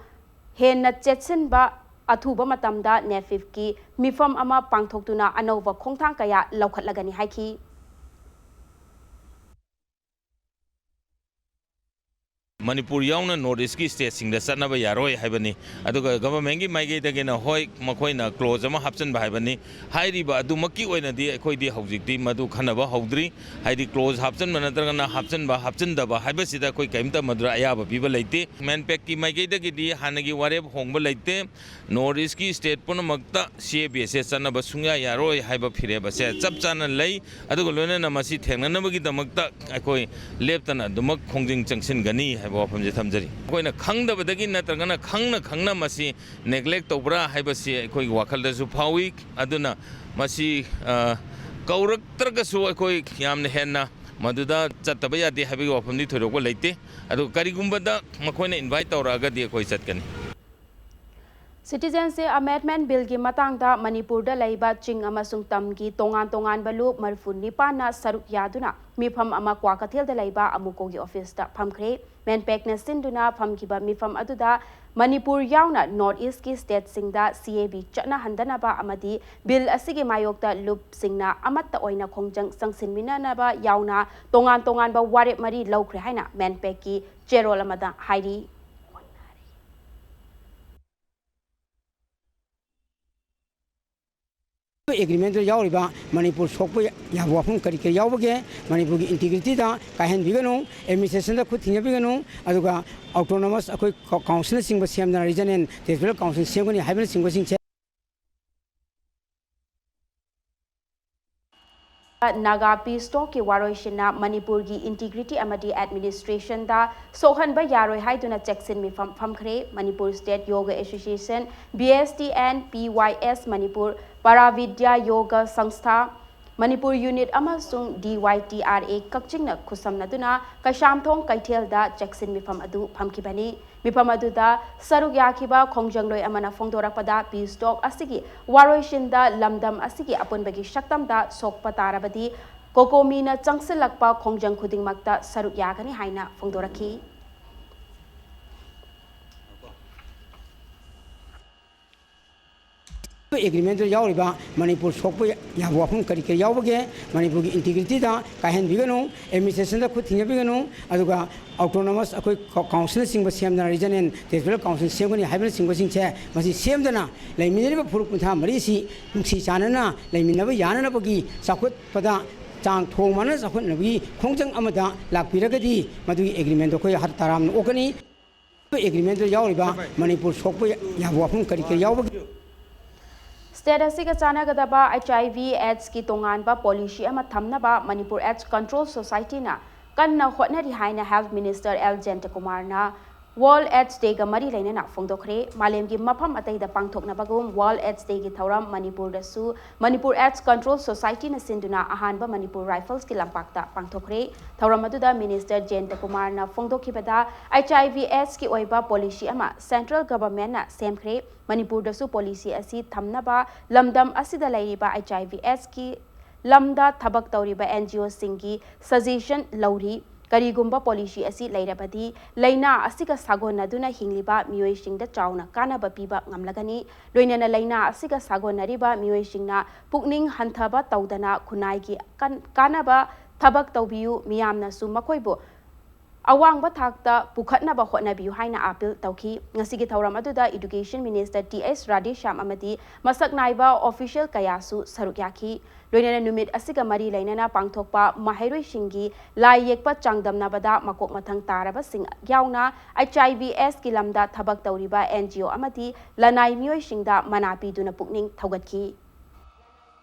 ꯍꯦꯟꯅ ꯆꯦꯠꯁꯤꯟꯕ, ꯑꯊꯨꯕ ꯃꯇꯝꯗ ꯅꯦꯐꯤꯞꯀꯤ ꯃꯤꯐꯝ ꯑꯃ ꯄꯥꯡꯊꯣꯛꯇꯨꯅ ꯑꯅꯧꯕ ꯈꯣꯡꯊꯥꯡ ꯀꯌꯥ ꯂꯧꯈꯠꯂꯒꯅꯤ ꯍꯥꯏꯈꯤ꯫ ꯃꯅꯤꯄꯨꯔ ꯌꯥꯎꯅ ꯅꯣꯔꯠ ꯏꯁꯀꯤ ꯁ꯭ꯇꯦꯠꯁꯤꯡꯗ ꯆꯠꯅꯕ ꯌꯥꯔꯣꯏ ꯍꯥꯏꯕꯅꯤ꯫ ꯑꯗꯨꯒ ꯒꯚꯔꯟꯃꯦꯟꯒꯤ ꯃꯥꯏꯀꯩꯗꯒꯤꯅ ꯍꯣꯏ, ꯃꯈꯣꯏꯅ ꯀ꯭ꯂꯣꯖ ꯑꯃ ꯍꯥꯞꯆꯤꯟꯕ ꯍꯥꯏꯕꯅꯤ꯫ ꯍꯥꯏꯔꯤꯕ ꯑꯗꯨꯃꯛꯀꯤ ꯑꯣꯏꯅꯗꯤ ꯑꯩꯈꯣꯏꯗꯤ ꯍꯧꯖꯤꯛꯇꯤ ꯃꯗꯨ ꯈꯟꯅꯕ ꯍꯧꯗ꯭ꯔꯤ꯫ ꯍꯥꯏꯗꯤ ꯀ꯭ꯂꯣꯖ ꯍꯥꯞꯆꯤꯟꯕ ꯅꯠꯇ꯭ꯔꯒꯅ ꯍꯥꯞꯆꯤꯟꯕ ꯍꯥꯞꯆꯤꯟꯗꯕ ꯍꯥꯏꯕꯁꯤꯗ ꯑꯩꯈꯣꯏ ꯀꯔꯤꯝꯇ ꯃꯗꯨꯗ ꯑꯌꯥꯕ ꯄꯤꯕ ꯂꯩꯇꯦ꯫ ꯃꯦꯟꯄꯦꯛꯀꯤ ꯃꯥꯏꯀꯩꯗꯒꯤꯗꯤ ꯍꯥꯟꯅꯒꯤ ꯋꯥꯔꯦꯞ ꯍꯣꯡꯕ ꯂꯩꯇꯦ꯫ ꯅꯣꯔꯠ ꯏꯁꯀꯤ ꯁ꯭ꯇꯦꯠ ꯄꯨꯝꯅꯃꯛꯇ ꯁꯤ ꯑꯦ ꯕꯤ ꯑꯦꯁ ꯑꯦ ꯆꯠꯅꯕ ꯁꯨꯡꯌꯥ ꯌꯥꯔꯣꯏ ꯍꯥꯏꯕ ꯐꯤꯔꯦꯞ ꯑꯁꯦ ꯆꯞ ꯆꯥꯅ ꯂꯩ꯫ ꯑꯗꯨꯒ ꯂꯣꯏꯅꯅ ꯃꯁꯤ ꯊꯦꯡꯅꯅꯕꯒꯤꯗꯃꯛꯇ ꯑꯩꯈꯣꯏ ꯂꯦꯞꯇꯅ ꯑꯗꯨꯃꯛ ꯈꯣꯡꯖꯪ ꯆꯪꯁꯤꯟꯒꯅꯤ ꯍꯥꯏꯕ ꯋꯥꯐꯝꯁꯦ ꯊꯝꯖꯔꯤ꯫ ꯑꯩꯈꯣꯏꯅ ꯈꯪꯗꯕꯗꯒꯤ ꯅꯠꯇ꯭ꯔꯒꯅ ꯈꯪꯅ ꯈꯪꯅ ꯃꯁꯤ ꯅꯦꯒ꯭ꯂꯦꯛ ꯇꯧꯕ꯭ꯔꯥ ꯍꯥꯏꯕꯁꯤ ꯑꯩꯈꯣꯏꯒꯤ ꯋꯥꯈꯜꯗꯁꯨ ꯐꯥꯎꯏ꯫ ꯑꯗꯨꯅ ꯃꯁꯤ, ꯑ, ꯀꯧꯔꯛꯇ꯭ꯔꯒꯁꯨ ꯑꯩꯈꯣꯏ ꯌꯥꯝꯅ ꯍꯦꯟꯅ ꯃꯗꯨꯗ ꯆꯠꯇꯕ ꯌꯥꯗꯦ ꯍꯥꯏꯕꯒꯤ ꯋꯥꯐꯝꯗꯤ ꯊꯣꯏꯗꯣꯛꯄ ꯂꯩꯇꯦ꯫ ꯑꯗꯨ ꯀꯔꯤꯒꯨꯝꯕꯗ ꯃꯈꯣꯏꯅ ꯏꯟꯚꯥꯏꯠ ꯇꯧꯔꯛꯑꯒꯗꯤ ꯑꯩꯈꯣꯏ ꯆꯠꯀꯅꯤ꯫ Citizenship Amendment Billꯒꯤ ꯃꯇꯥꯡꯗ ꯃꯅꯤꯄꯨꯔꯗ ꯂꯩꯕ ꯆꯤꯡ ꯑꯃꯁꯨꯡ ꯇꯝꯒꯤ ꯇꯣꯉꯥꯟ ꯇꯣꯉꯥꯟꯕ ꯂꯨꯞ ꯃꯔꯤꯐꯨ ꯅꯤꯄꯥꯟꯅ ꯁꯔꯨꯛ ꯌꯥꯗꯨꯅ ꯃꯤꯐꯝ ꯑꯃ ꯀ꯭ꯋꯥꯀꯩꯊꯦꯜꯗ ꯂꯩꯕ ꯑꯃꯨꯀꯣꯒꯤ ꯑꯣꯐꯤꯁꯇ ꯐꯝꯈ꯭ꯔꯦ꯫ ꯃꯦꯟꯄꯦꯛꯅ ꯁꯤꯟꯗꯨꯅ ꯐꯝꯈꯤꯕ ꯃꯤꯐꯝ ꯑꯗꯨꯗ ꯃꯅꯤꯄꯨꯔ ꯌꯥꯎꯅ ꯅꯣꯔꯠ ꯏꯁꯀꯤ ꯁ꯭ꯇꯦꯠꯁꯤꯡꯗ ꯁꯤ ꯑꯦ ꯕꯤ ꯆꯠꯅꯍꯟꯗꯅꯕ ꯑꯃꯗꯤ ꯕꯤꯜ ꯑꯁꯤꯒꯤ ꯃꯥꯌꯣꯛꯇ ꯂꯨꯞꯁꯤꯡꯅ ꯑꯃꯠꯇ ꯑꯣꯏꯅ ꯈꯣꯡꯖꯪ ꯆꯪꯁꯤꯟꯃꯤꯟꯅꯅꯕ ꯌꯥꯎꯅ ꯇꯣꯉꯥꯟ ꯇꯣꯉꯥꯟꯕ ꯋꯥꯔꯦꯞ ꯃꯔꯤ ꯂꯧꯈ꯭ꯔꯦ ꯍꯥꯏꯅ ꯃꯦꯟꯄꯦꯛꯀꯤ ꯆꯦꯔꯣꯜ ꯑꯃꯗ ꯍꯥꯏꯔꯤ꯫ ꯑꯦꯒ꯭ꯔꯤꯃꯦꯟꯗ ꯌꯥꯎꯔꯤꯕ ꯃꯅꯤꯄꯨꯔ ꯁꯣꯛꯄ ꯌꯥꯕ ꯋꯥꯐꯝ ꯀꯔꯤ ꯀꯔꯤ ꯌꯥꯎꯕꯒꯦ? ꯃꯅꯤꯄꯨꯔꯒꯤ ꯏꯟꯇꯤꯒ꯭ꯔꯤꯇꯤꯗ ꯀꯥꯏꯍꯟꯕꯤꯒꯅꯨ, ꯑꯦꯗꯃꯤꯅꯤꯁꯇ꯭ꯔꯦꯁꯟꯗ ꯈꯨꯠ ꯊꯤꯡꯖꯕꯤꯒꯅꯨ, ꯑꯗꯨꯒ ꯑꯣꯇꯣꯅꯣꯃꯁ ꯑꯩꯈꯣꯏ ꯀꯥꯎ-, ꯀꯥꯎꯟꯁꯤꯜꯅꯆꯤꯡꯕ ꯁꯦꯝꯗꯅ ꯔꯤꯖꯅꯦꯜ ꯇꯦꯔꯤꯇꯣꯔꯤꯌꯦꯜ ꯀꯥꯎꯟꯁꯤꯜ ꯁꯦꯝꯒꯅꯤ ꯍꯥꯏꯕꯅꯆꯤꯡꯕꯁꯤꯡꯁꯦ꯫ ꯅꯥꯒꯥ ꯄꯤꯁ ꯇꯣꯛꯀꯤ ꯋꯥꯔꯣꯏꯁꯤꯟꯅ ꯃꯅꯤꯄꯨꯔꯒꯤ ꯏꯟꯇꯤꯒ꯭ꯔꯤꯇꯤ ꯑꯃꯗꯤ ꯑꯦꯗꯃꯤꯅꯤꯁꯇ꯭ꯔꯦꯁꯟꯗ ꯁꯣꯛꯍꯟꯕ ꯌꯥꯔꯣꯏ ꯍꯥꯏꯗꯨꯅ ꯆꯦꯛꯁꯤꯟ ꯃꯤꯐꯝ ꯐꯝꯈ꯭ꯔꯦ꯫ Manipur state yoga association, B S T N, P Y S Manipur, Paravidya yoga ꯁꯪꯁꯊꯥ, ꯃꯅꯤꯄꯨꯔ ꯌꯨꯅꯤꯠ ꯑꯃꯁꯨꯡ D Y T R A ꯀꯛꯆꯤꯡꯅ ꯈꯨꯠꯁꯝꯅꯗꯨꯅ ꯀꯩꯁꯥꯝꯊꯣꯡ ꯀꯩꯊꯦꯜꯗ ꯆꯦꯛꯁꯤꯟ ꯃꯤꯐꯝ ꯑꯗꯨ ꯐꯝꯈꯤꯕꯅꯤ꯫ ꯃꯤꯐꯝ ꯑꯗꯨꯗ ꯁꯔꯨꯛ ꯌꯥꯈꯤꯕ ꯈꯣꯡꯖꯪꯂꯣꯏ ꯑꯃꯅ ꯐꯣꯡꯗꯣꯔꯛꯄꯗ ꯄꯤꯁ ꯇꯣꯛ ꯑꯁꯤꯒꯤ ꯋꯥꯔꯣꯏꯁꯤꯟꯗ ꯂꯝꯗꯝ ꯑꯁꯤꯒꯤ ꯑꯄꯨꯟꯕꯒꯤ ꯁꯛꯇꯝꯗ ꯁꯣꯛꯄ ꯇꯥꯔꯕꯗꯤ ꯀꯣꯀꯣꯃꯤꯅ ꯆꯪꯁꯤꯜꯂꯛꯄ ꯈꯣꯡꯖꯪ ꯈꯨꯗꯤꯡꯃꯛꯇ ꯁꯔꯨꯛ ꯌꯥꯒꯅꯤ ꯍꯥꯏꯅ ꯐꯣꯡꯗꯣꯔꯛꯈꯤ꯫ ꯑꯦꯒ꯭ꯔꯤꯃꯦꯟꯗ ꯌꯥꯎꯔꯤꯕ ꯃꯅꯤꯄꯨꯔ ꯁꯣꯛꯄ ꯌꯥꯕ ꯋꯥꯐꯝ ꯀꯔꯤ ꯀꯔꯤ ꯌꯥꯎꯕꯒꯦ? ꯃꯅꯤꯄꯨꯔꯒꯤ ꯏꯟꯇꯤꯒ꯭ꯔꯤꯇꯤꯗ ꯀꯥꯏꯍꯟꯕꯤꯒꯅꯨ, ꯑꯦꯗꯃꯤꯅꯤꯁꯇ꯭ꯔꯦꯁꯟꯗ ꯈꯨꯠ ꯊꯤꯡꯖꯕꯤꯒꯅꯨ, ꯑꯗꯨꯒ ꯑꯣꯇꯣꯅꯣꯃꯁ ꯑꯩꯈꯣꯏ ꯀꯥꯎ-, ꯀꯥꯎꯟꯁꯤꯜꯅꯆꯤꯡꯕ ꯁꯦꯝꯗꯅ, ꯔꯤꯖꯅꯦꯜ ꯇꯦꯔꯤꯇꯣꯔꯤꯌꯦꯜ ꯀꯥꯎꯟꯁꯤꯜ ꯁꯦꯝꯒꯅꯤ ꯍꯥꯏꯕꯅꯆꯤꯡꯕꯁꯤꯡꯁꯦ, ꯃꯁꯤ ꯁꯦꯝꯗꯅ ꯂꯩꯃꯤꯟꯅꯔꯤꯕ ꯐꯨꯔꯨꯞ ꯀꯨꯟꯊ꯭ꯔꯥ ꯃꯔꯤ ꯑꯁꯤ ꯅꯨꯡꯁꯤ ꯆꯥꯟꯅꯅ ꯂꯩꯃꯤꯟꯅꯕ ꯌꯥꯅꯅꯕꯒꯤ ꯆꯥꯎꯈꯠꯄꯗ ꯆꯥꯡ ꯊꯣꯡ ꯃꯥꯟꯅ ꯆꯥꯎꯈꯠꯅꯕꯒꯤ ꯈꯣꯡꯖꯪ ꯑꯃꯗ ꯂꯥꯛꯄꯤꯔꯒꯗꯤ, ꯃꯗꯨꯒꯤ ꯑꯦꯒ꯭ꯔꯤꯃꯦꯟꯗꯣ ꯑꯩꯈꯣꯏ ꯍꯔ ꯇꯔꯥꯝꯅ ꯑꯣꯛꯀꯅꯤ꯫ ꯑꯦꯒ꯭ꯔꯤꯃꯦꯟꯗ ꯌꯥꯎꯔꯤꯕ ꯃꯅꯤꯄꯨꯔ ꯁꯣꯛꯄ ꯌꯥꯕ ꯋꯥꯐꯝ ꯀꯔꯤ ꯀꯔꯤ ꯌꯥꯎꯕꯒꯦ? ꯁ꯭ꯇꯦꯠ ꯑꯁꯤꯒ ꯆꯥꯟꯅꯒꯗꯕ ꯑꯩꯆ ꯑꯥꯏ ꯚꯤ ꯑꯦꯗꯁꯀꯤ ꯇꯣꯉꯥꯟꯕ ꯄꯣꯂꯤꯁꯤ ꯑꯃ ꯊꯝꯅꯕ ꯃꯅꯤꯄꯨꯔ ꯑꯦꯗꯁ ꯀꯟꯇ꯭ꯔꯣꯜ ꯁꯣꯁꯥꯏꯇꯤꯅ ꯀꯟꯅ ꯍꯣꯠꯅꯔꯤ ꯍꯥꯏꯅ ꯍꯦꯜꯊ ꯃꯤꯅꯤꯁꯇꯔ ꯑꯦꯜ ꯖꯌꯟꯇꯀꯨꯃꯥꯔꯅ ꯋꯥꯔꯜꯗ ꯑꯦꯗꯁ ꯗꯦꯒ ꯃꯔꯤ ꯂꯩꯅꯅ ꯐꯣꯡꯗꯣꯛꯈ꯭ꯔꯦ꯫ ꯃꯥꯂꯦꯝꯒꯤ ꯃꯐꯝ ꯑꯇꯩꯗ ꯄꯥꯡꯊꯣꯛꯅꯕꯒꯨꯝ ꯋꯥꯔꯜꯗ ꯑꯦꯗꯁ ꯗꯦꯒꯤ ꯊꯧꯔꯝ ꯃꯅꯤꯄꯨꯔꯗꯁꯨ ꯃꯅꯤꯄꯨꯔ ꯑꯦꯗꯁ ꯀꯟꯇ꯭ꯔꯣꯜ ꯁꯣꯁꯥꯏꯇꯤꯅ ꯁꯤꯟꯗꯨꯅ ꯑꯍꯥꯟꯕ ꯃꯅꯤꯄꯨꯔ ꯔꯥꯏꯐꯜꯁꯀꯤ ꯂꯝꯄꯥꯛꯇ ꯄꯥꯡꯊꯣꯛꯈ꯭ꯔꯦ꯫ ꯊꯧꯔꯝ ꯑꯗꯨꯗ ꯃꯤꯅꯤꯁꯇꯔ ꯖꯌꯟꯇꯀꯨꯃꯥꯔꯅ ꯐꯣꯡꯗꯣꯛꯈꯤꯕꯗ, ꯑꯩꯆ ꯑꯥꯏ ꯚꯤ ꯑꯦꯗꯁꯀꯤ ꯑꯣꯏꯕ ꯄꯣꯂꯤꯁꯤ ꯑꯃ ꯁꯦꯟꯇ꯭ꯔꯦꯜ ꯒꯚꯔꯟꯃꯦꯟꯠꯅ ꯁꯦꯝꯈ꯭ꯔꯦ꯫ ꯃꯅꯤꯄꯨꯔꯗꯁꯨ ꯄꯣꯂꯤꯁꯤ ꯑꯁꯤ ꯊꯝꯅꯕ ꯂꯝꯗꯝ ꯑꯁꯤꯗ ꯂꯩꯔꯤꯕ ꯑꯩꯆ ꯑꯥꯏ ꯚꯤ ꯑꯦꯗꯁꯀꯤ ꯂꯝꯗ ꯊꯕꯛ ꯇꯧꯔꯤꯕ ꯑꯦꯟ ꯖꯤ ꯑꯣꯁꯤꯡꯒꯤ ꯁꯖꯦꯁꯟ ꯂꯧꯔꯤ꯫ ꯀꯔꯤꯒꯨꯝꯕ ꯄꯣꯂꯤꯁꯤ ꯑꯁꯤ ꯂꯩꯔꯕꯗꯤ ꯂꯥꯏꯅꯥ ꯑꯁꯤꯒ ꯁꯥꯒꯣꯟꯅꯗꯨꯅ ꯍꯤꯡꯂꯤꯕ ꯃꯤꯑꯣꯏꯁꯤꯡꯗ ꯆꯥꯎꯅ ꯀꯥꯟꯅꯕ ꯄꯤꯕ ꯉꯝꯂꯒꯅꯤ꯫ ꯂꯣꯏꯅꯅ ꯂꯥꯏꯅꯥ ꯑꯁꯤꯒ ꯁꯥꯒꯣꯟꯅꯔꯤꯕ ꯃꯤꯑꯣꯏꯁꯤꯡꯅ ꯄꯨꯛꯅꯤꯡ ꯍꯟꯊꯕ ꯇꯧꯗꯅ ꯈꯨꯟꯅꯥꯏꯒꯤ ꯀꯟ-, ꯀꯥꯟꯅꯕ ꯊꯕꯛ ꯇꯧꯕꯤꯌꯨ, ꯃꯤꯌꯥꯝꯅꯁꯨ ꯃꯈꯣꯏꯕꯨ ꯑꯋꯥꯡꯕ ꯊꯥꯛꯇ ꯄꯨꯈꯠꯅꯕ ꯍꯣꯠꯅꯕꯤꯌꯨ ꯍꯥꯏꯅ ꯑꯥꯄꯤꯜ ꯇꯧꯈꯤ꯫ ꯉꯁꯤꯒꯤ ꯊꯧꯔꯝ ꯑꯗꯨꯗ ꯏꯗꯨꯀꯦꯁꯟ ꯃꯤꯅꯤꯁꯇꯔ ꯇꯤ ꯑꯦꯁ ꯔꯥꯙꯦꯁ꯭ꯌꯥꯝ ꯑꯃꯗꯤ ꯃꯁꯛ ꯅꯥꯏꯕ ꯑꯣꯐꯤꯁꯤꯌꯦꯜ ꯀꯌꯥꯁꯨ ꯁꯔꯨꯛ ꯌꯥꯈꯤ꯫ ꯂꯣꯏꯅꯅ ꯅꯨꯃꯤꯠ ꯑꯁꯤꯒ ꯃꯔꯤ ꯂꯩꯅꯅ ꯄꯥꯡꯊꯣꯛꯄ ꯃꯍꯩꯔꯣꯏꯁꯤꯡꯒꯤ ꯂꯥꯏ ꯌꯦꯛꯄ ꯆꯥꯡꯗꯝꯅꯕꯗ ꯃꯀꯣꯛ ꯃꯊꯪ ꯇꯥꯔꯕꯁꯤꯡ ꯌꯥꯎꯅ ꯑꯩꯆ ꯑꯥꯏ ꯚꯤ ꯑꯦꯗꯁꯀꯤ ꯂꯝꯗ ꯊꯕꯛ ꯇꯧꯔꯤꯕ ꯑꯦꯟ ꯖꯤ ꯑꯣ ꯑꯃꯗꯤ ꯂꯅꯥꯏ ꯃꯤꯑꯣꯏꯁꯤꯡꯗ ꯃꯅꯥ ꯄꯤꯗꯨꯅ ꯄꯨꯛꯅꯤꯡ ꯊꯧꯒꯠꯈꯤ꯫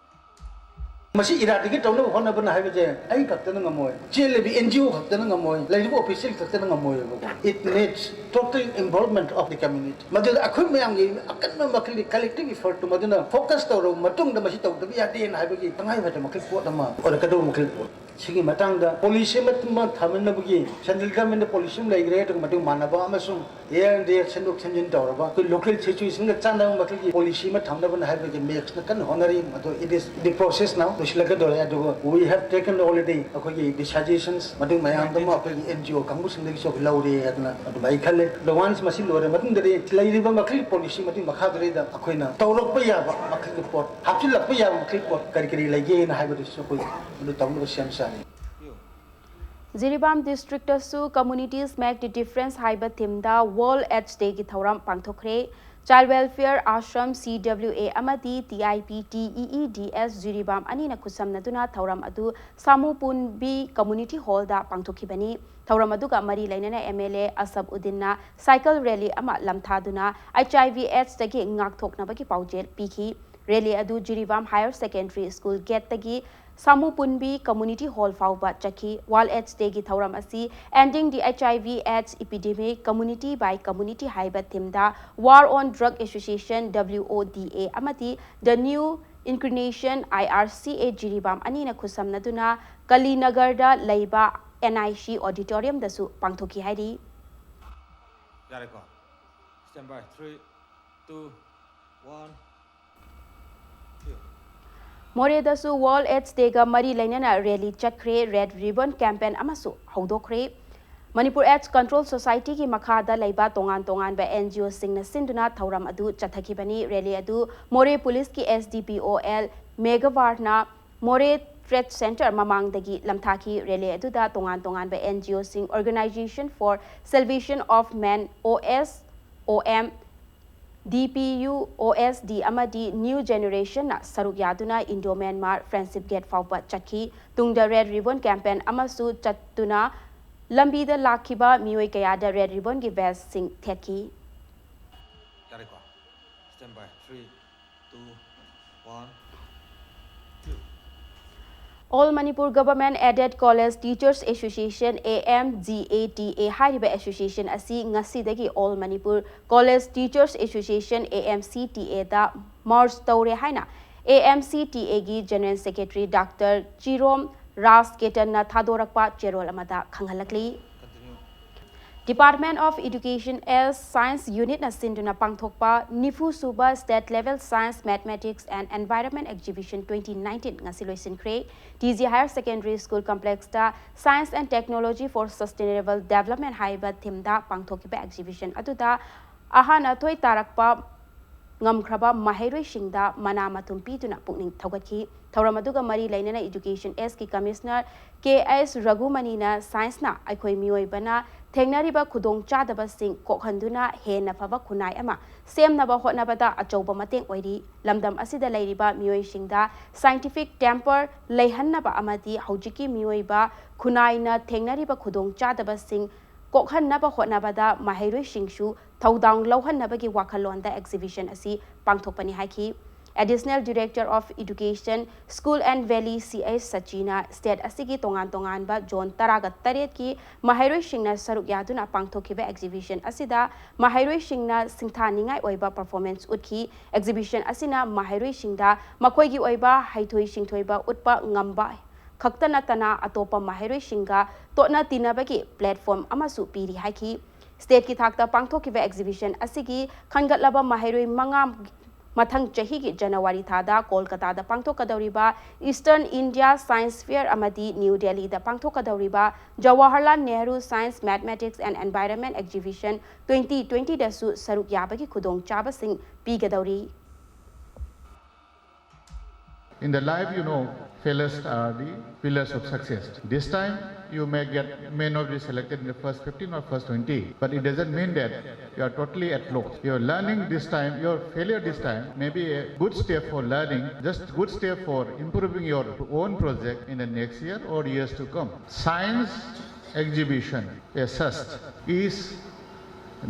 ꯃꯁꯤ ꯏꯔꯥꯗꯤꯀꯦꯠ ꯇꯧꯅꯕ ꯍꯣꯠꯅꯕꯅ ꯍꯥꯏꯕꯁꯦ ꯑꯩ ꯈꯛꯇꯅ ꯉꯝꯃꯣꯏ, ꯆꯦꯜꯂꯤꯕ ꯑꯦꯟ ꯖꯤ ꯑꯣ ꯈꯛꯇꯅ ꯉꯝꯃꯣꯏ, ꯂꯩꯔꯤꯕ ꯑꯣꯐꯤꯁꯤꯌꯦꯜ ꯈꯛꯇꯅ ꯉꯝꯃꯣꯏꯕꯀꯣ꯫ It needs total involvement of the community. ꯃꯗꯨꯗ ꯑꯩꯈꯣꯏ ꯃꯌꯥꯝꯒꯤ ꯑꯀꯟꯕ ꯃꯈꯜꯒꯤ ꯀꯂꯦꯛꯇꯤꯚ ꯏꯐꯔꯠꯇꯨ ꯃꯗꯨꯅ ꯐꯣꯀꯁ ꯇꯧꯔꯕ ꯃꯇꯨꯡꯗ ꯃꯁꯤ ꯇꯧꯗꯕ ꯌꯥꯗꯦꯅ ꯍꯥꯏꯕꯒꯤ ꯇꯉꯥꯏ ꯐꯗꯕ ꯃꯈꯜ ꯄꯣꯠ ꯑꯃ ꯑꯣꯏꯔꯛꯀꯗꯧꯕ ꯃꯈꯜ ꯄꯣꯠ꯫ ꯁꯤꯒꯤ ꯃꯇꯥꯡꯗ ꯄꯣꯂꯤꯁꯤ ꯑꯃ ꯊꯝꯅꯕꯒꯤ ꯁꯦꯟꯇ꯭ꯔꯦꯜ ꯒꯚꯔꯟꯃꯦꯟꯠꯇ ꯄꯣꯂꯤꯁꯤ ꯑꯃ ꯂꯩꯈ꯭ꯔꯦ, ꯑꯗꯨꯒ ꯃꯗꯨ ꯃꯥꯟꯅꯕ ꯑꯃꯁꯨꯡ ꯌꯔ ꯑꯦꯟ ꯌꯔ ꯁꯦꯝꯗꯣꯛ ꯁꯦꯝꯖꯤꯟ ꯇꯧꯔꯕ ꯑꯩꯈꯣꯏ ꯂꯣꯀꯦꯜ ꯁꯤꯆꯨꯋꯦꯁꯟꯒ ꯆꯥꯟꯅꯕ ꯃꯈꯜꯒꯤ ꯄꯣꯂꯤꯁꯤ ꯑꯃ ꯊꯝꯅꯕꯅ ꯍꯥꯏꯕꯒꯤ ꯃꯦꯛꯁꯅ ꯀꯟꯅ ꯍꯣꯠꯅꯔꯤ꯫ ꯑꯗꯣ it is in the process now, ꯂꯣꯏꯁꯤꯜꯂꯛꯀꯗꯧꯔꯦ꯫ ꯑꯗꯨꯒ we have taken already ꯑꯩꯈꯣꯏꯒꯤ decisions, ꯃꯗꯨ ꯃꯌꯥꯝꯗꯨꯃ ꯑꯩꯈꯣꯏꯒꯤ ꯑꯦꯟ ꯖꯤ ꯑꯣ ꯀꯥꯡꯕꯨꯁꯤꯡꯗꯒꯤꯁꯨ ꯑꯩꯈꯣꯏ ꯂꯧꯔꯦ ꯍꯥꯏꯗꯅ ꯑꯗꯨꯝ ꯑꯩ ꯈꯜꯂꯦ꯫ ꯑꯗꯣ ꯋꯥꯟꯁ ꯃꯁꯤ ꯂꯣꯏꯔ ꯃꯇꯨꯡꯗꯗꯤ ꯂꯩꯔꯤꯕ ꯃꯈꯜꯒꯤ ꯄꯣꯂꯤꯁꯤ ꯃꯗꯨꯒꯤ ꯃꯈꯥꯗꯨꯗꯩꯗ ꯑꯩꯈꯣꯏꯅ ꯇꯧꯔꯛꯄ ꯌꯥꯕ ꯃꯈꯜꯒꯤ ꯄꯣꯠ, ꯍꯥꯞꯆꯤꯜꯂꯛꯄ ꯌꯥꯕ ꯃꯈꯜꯒꯤ ꯄꯣꯠ ꯀꯔꯤ ꯀꯔꯤ ꯂꯩꯒꯦꯅ ꯍꯥꯏꯕꯗꯨꯁꯨ ꯑꯩꯈꯣꯏ ꯑꯗꯨ ꯇꯧꯅꯕ ꯁꯦꯝ ꯁꯥꯔꯤ꯫ Jiribam ꯗꯤꯁꯇ꯭ꯔꯤꯛꯇꯁꯨ Communities Make the Difference ꯍꯥꯏꯕ ꯊꯤꯝꯗ ꯋꯥꯔꯜꯗ ꯑꯦꯗꯁ ꯗꯦꯒꯤ ꯊꯧꯔꯝ ꯄꯥꯡꯊꯣꯛꯈ꯭ꯔꯦ꯫ ꯆꯥꯏꯜꯗ ꯋꯦꯜꯐꯤꯌꯔ ꯑꯥꯁ꯭ꯔꯝ, ꯁꯤ ꯗꯕ꯭ꯂꯤꯎ ꯑꯦ, ꯑꯃꯗꯤ T I P T E E D S Jiribam ꯑꯅꯤꯅ ꯈꯨꯠꯁꯝꯅꯗꯨꯅ ꯊꯧꯔꯝ ꯑꯗꯨ ꯁꯥꯃꯨ ꯄꯨꯟꯕꯤ ꯀꯝꯃ꯭ꯌꯨꯅꯤꯇꯤ ꯍꯣꯜꯗ ꯄꯥꯡꯊꯣꯛꯈꯤꯕꯅꯤ꯫ ꯊꯧꯔꯝ ꯑꯗꯨꯒ ꯃꯔꯤ ꯂꯩꯅꯅ ꯑꯦꯝ ꯑꯦꯜ ꯑꯦ ꯑꯁꯐ ꯎꯗꯤꯟꯅ ꯁꯥꯏꯀꯜ ꯔꯦꯂꯤ ꯑꯃ ꯂꯝꯊꯥꯗꯨꯅ ꯑꯩꯆ ꯑꯥꯏ ꯚꯤ ꯑꯦꯗꯁꯇꯒꯤ ꯉꯥꯛꯊꯣꯛꯅꯕꯒꯤ ꯄꯥꯎꯖꯦꯜ ꯄꯤꯈꯤ꯫ ꯔꯦꯂꯤ ꯑꯗꯨ ꯖꯤꯔꯤꯕꯥꯝ ꯍꯥꯌꯔ ꯁꯦꯀꯦꯟꯗꯔꯤ ꯁ꯭ꯀꯨꯜ ꯒꯦꯠꯇꯒꯤ ꯁꯥꯃꯨ ꯄꯨꯟꯕꯤ ꯀꯝꯃ꯭ꯌꯨꯅꯤꯇꯤ ꯍꯣꯜ ꯐꯥꯎꯕ ꯆꯠꯈꯤ꯫ ꯋꯥꯔꯜꯗ ꯑꯦꯗꯁ ꯗꯦꯒꯤ ꯊꯧꯔꯝ ꯑꯁꯤ Ending the H I V AIDS Epidemic, Community by Community ꯍꯥꯏꯕ ꯊꯤꯝꯗ War on Drug Association, W O D A, ꯑꯃꯗꯤ The New Incarnation, I R C A, Jiribam ꯑꯅꯤꯅ ꯈꯨꯠꯁꯝꯅꯗꯨꯅ ꯀꯂꯤꯅꯒꯔꯗ ꯂꯩꯕ ꯑꯦꯟ ꯑꯥꯏ ꯁꯤ ꯑꯣꯗꯤꯇꯣꯔꯤꯌꯝꯗꯁꯨ ꯄꯥꯡꯊꯣꯛꯈꯤ ꯍꯥꯏꯔꯤ꯫ ꯌꯥꯔꯦꯀꯣ? Stand by. Three, two, one. ꯃꯣꯔꯦꯗꯁꯨ world AIDS ꯗꯦꯒ ꯃꯔꯤ ꯂꯩꯅꯅ ꯔꯦꯂꯤ ꯆꯠꯈ꯭ꯔꯦ꯫ ꯔꯦꯗ ꯔꯤꯕꯟ ꯀꯦꯝꯄꯦꯟ ꯑꯃꯁꯨ ꯍꯧꯗꯣꯛꯈ꯭ꯔꯦ꯫ ꯃꯅꯤꯄꯨꯔ ꯑꯦꯗꯁ ꯀꯟꯇ꯭ꯔꯣꯜ ꯁꯣꯁꯥꯏꯇꯤꯒꯤ ꯃꯈꯥꯗ ꯂꯩꯕ ꯇꯣꯉꯥꯟ ꯇꯣꯉꯥꯟꯕ ꯑꯦꯟ ꯖꯤ ꯑꯣꯁꯤꯡꯅ ꯁꯤꯟꯗꯨꯅ ꯊꯧꯔꯝ ꯑꯗꯨ ꯆꯠꯊꯈꯤꯕꯅꯤ꯫ ꯔꯦꯂꯤ ꯑꯗꯨ ꯃꯣꯔꯦ ꯄꯨꯂꯤꯁꯀꯤ ꯑꯦꯁ ꯗꯤ ꯄꯤ ꯑꯣ ꯑꯦꯜ ꯃꯦꯘꯋꯥꯔꯅ ꯃꯣꯔꯦ ꯇ꯭ꯔꯦꯗ ꯁꯦꯟꯇꯔ ꯃꯃꯥꯡꯗꯒꯤ ꯂꯝꯊꯥꯈꯤ꯫ ꯔꯦꯂꯤ ꯑꯗꯨꯗ ꯇꯣꯉꯥꯟ ꯇꯣꯉꯥꯟꯕ ꯑꯦꯟ ꯖꯤ ꯑꯣꯁꯤꯡ, Organization for Salvation of Man, ꯑꯣ ꯑꯦꯁ ꯑꯣ ꯑꯦꯝ, ꯗꯤ ꯄꯤ ꯌꯨ ꯑꯣ ꯑꯦꯁ ꯗꯤ ꯑꯃꯗꯤ ꯅ꯭ꯌꯨ ꯖꯦꯅꯦꯔꯦꯁꯟꯅ ꯁꯔꯨꯛ ꯌꯥꯗꯨꯅ ꯏꯟꯗꯣ ꯃ꯭ꯌꯥꯟꯃꯥꯔ ꯐ꯭ꯔꯦꯟꯗꯁꯤꯞ ꯒꯦꯠ ꯐꯥꯎꯕ ꯆꯠꯈꯤ꯫ ꯇꯨꯡꯗ ꯔꯦꯗ ꯔꯤꯕꯟ ꯀꯦꯝꯄꯦꯟ ꯑꯃꯁꯨ ꯆꯠꯇꯨꯅ ꯂꯝꯕꯤꯗ ꯂꯥꯛꯈꯤꯕ ꯃꯤꯑꯣꯏ ꯀꯌꯥꯗ ꯔꯦꯗ ꯔꯤꯕꯟꯒꯤ ꯕꯦꯖꯁꯤꯡ ꯊꯦꯠꯈꯤ꯫ ꯌꯥꯔꯦꯀꯣ? Stand by. Three, two, one. All Manipur Government Aided College Teachers Association, A M G A T A, ꯍꯥꯏꯔꯤꯕ ꯑꯦꯁꯣꯁꯤꯌꯦꯁꯟ ꯑꯁꯤ ꯉꯁꯤꯗꯒꯤ All Manipur College Teachers Association, A M C T A, ꯗ ꯃꯔꯖ ꯇꯧꯔꯦ ꯍꯥꯏꯅ ꯑꯦ ꯑꯦꯝ ꯁꯤ ꯇꯤ ꯑꯦꯒꯤ general secretary doctor ꯆꯤꯔꯣꯝ ꯔꯥꯖ ꯀꯦꯇꯟꯅ ꯊꯥꯗꯣꯔꯛꯄ ꯆꯦꯔꯣꯜ ꯑꯃꯗ ꯈꯪꯍꯜꯂꯛꯂꯤ꯫ Department of Education S Science Unitꯅ ꯁꯤꯟꯗꯨꯅ ꯄꯥꯡꯊꯣꯛꯄ ꯅꯤꯐꯨ ꯁꯨꯕ State Level Science, Mathematics and Environment Exhibition twenty nineteen ꯉꯁꯤ ꯂꯣꯏꯁꯤꯟꯈ꯭ꯔꯦ꯫ T G Higher Secondary School Complexꯇ Science and Technology for Sustainable Development ꯍꯥꯏꯕ themeꯗ ꯄꯥꯡꯊꯣꯛꯈꯤꯕ exhibition ꯑꯗꯨꯗ ꯑꯍꯥꯟ ꯑꯊꯣꯏ ꯇꯥꯔꯛꯄ ꯉꯝꯈ꯭ꯔꯕ ꯃꯍꯩꯔꯣꯏꯁꯤꯡꯗ ꯃꯅꯥ ꯃꯊꯨꯝ ꯄꯤꯗꯨꯅ ꯄꯨꯛꯅꯤꯡ ꯊꯧꯒꯠꯈꯤ꯫ ꯊꯧꯔꯝ ꯑꯗꯨꯒ ꯃꯔꯤ ꯂꯩꯅꯅ Education ꯑꯦꯁꯀꯤ Commissioner ꯀꯦ ꯑꯩꯆ ꯔꯘꯨꯃꯅꯤꯅ scienceꯅ ꯑꯩꯈꯣꯏ ꯃꯤꯑꯣꯏꯕꯅ ꯊꯦꯡꯅꯔꯤꯕ ꯈꯨꯗꯣꯡꯆꯥꯗꯕꯁꯤꯡ ꯀꯣꯛꯍꯟꯗꯨꯅ ꯍꯦꯟꯅ ꯐꯕ ꯈꯨꯟꯅꯥꯏ ꯑꯃ ꯁꯦꯝꯅꯕ ꯍꯣꯠꯅꯕꯗ ꯑꯆꯧꯕ ꯃꯇꯦꯡ ꯑꯣꯏꯔꯤ꯫ ꯂꯝꯗꯝ ꯑꯁꯤꯗ ꯂꯩꯔꯤꯕ ꯃꯤꯑꯣꯏꯁꯤꯡꯗ scientific temper ꯂꯩꯍꯟꯅꯕ ꯑꯃꯗꯤ ꯍꯧꯖꯤꯛꯀꯤ ꯃꯤꯑꯣꯏꯕ ꯈꯨꯟꯅꯥꯏꯅ ꯊꯦꯡꯅꯔꯤꯕ ꯈꯨꯗꯣꯡꯆꯥꯗꯕꯁꯤꯡ ꯀꯣꯛꯍꯟꯅꯕ ꯍꯣꯠꯅꯕꯗ ꯃꯍꯩꯔꯣꯏꯁꯤꯡꯁꯨ ꯊꯧꯗꯥꯡ ꯂꯧꯍꯟꯅꯕꯒꯤ ꯋꯥꯈꯜꯂꯣꯟꯗ exhibition ꯑꯁꯤ ꯄꯥꯡꯊꯣꯛꯄꯅꯤ ꯍꯥꯏꯈꯤ꯫ Additional Director of Education, School and Valley ꯁꯤ ꯑꯩꯆ ꯁꯆꯤꯅ state ꯑꯁꯤꯒꯤ ꯇꯣꯉꯥꯟ ꯇꯣꯉꯥꯟꯕ zone ꯇꯔꯥꯒ ꯇꯔꯦꯠꯀꯤ ꯃꯍꯩꯔꯣꯏꯁꯤꯡꯅ ꯁꯔꯨꯛ ꯌꯥꯗꯨꯅ ꯄꯥꯡꯊꯣꯛꯈꯤꯕ exhibition ꯑꯁꯤꯗ ꯃꯍꯩꯔꯣꯏꯁꯤꯡꯅ ꯁꯤꯡꯊꯥꯅꯤꯡꯉꯥꯏ ꯑꯣꯏꯕ performance ꯎꯠꯈꯤ꯫ Exhibition ꯑꯁꯤꯅ ꯃꯍꯩꯔꯣꯏꯁꯤꯡꯗ ꯃꯈꯣꯏꯒꯤ ꯑꯣꯏꯕ ꯍꯩꯊꯣꯏ ꯁꯤꯡꯊꯣꯏꯕ ꯎꯠꯄ ꯉꯝꯕ ꯈꯛꯇ ꯅꯠꯇꯅ ꯑꯇꯣꯞꯄ ꯃꯍꯩꯔꯣꯏꯁꯤꯡꯒ ꯇꯣꯠꯅ ꯇꯤꯟꯅꯕꯒꯤ platform ꯑꯃꯁꯨ ꯄꯤꯔꯤ ꯍꯥꯏꯈꯤ꯫ Stateꯀꯤ ꯊꯥꯛꯇ ꯄꯥꯡꯊꯣꯛꯈꯤꯕ exhibition ꯑꯁꯤꯒꯤ ꯈꯟꯒꯠꯂꯕ ꯃꯍꯩꯔꯣꯏ ꯃꯉꯥ ꯃꯊꯪ ꯆꯍꯤꯒꯤ ꯖꯅꯋꯥꯔꯤ ꯊꯥꯗ ꯀꯣꯜꯀꯇꯥꯗ ꯄꯥꯡꯊꯣꯛꯀꯗꯧꯔꯤꯕ Eastern India Science Fair ꯑꯃꯗꯤ New Delhiꯗ ꯄꯥꯡꯊꯣꯛꯀꯗꯧꯔꯤꯕ Jawaharlal Nehru Science, Mathematics and Environment Exhibition twenty twentyꯗꯁꯨ ꯁꯔꯨꯛ ꯌꯥꯕꯒꯤ ꯈꯨꯗꯣꯡꯆꯥꯕꯁꯤꯡ ꯄꯤꯒꯗꯧꯔꯤ꯫ In the life, you know, failures are the pillars of success. This time, you may get may not be selected in the first fifteen or first twenty, but it doesn't mean that you are totally at loss. Your learning this time, your failure this time, may be a good step for learning, just good step for improving your own project in the next year or years to come. Science exhibition, as such, is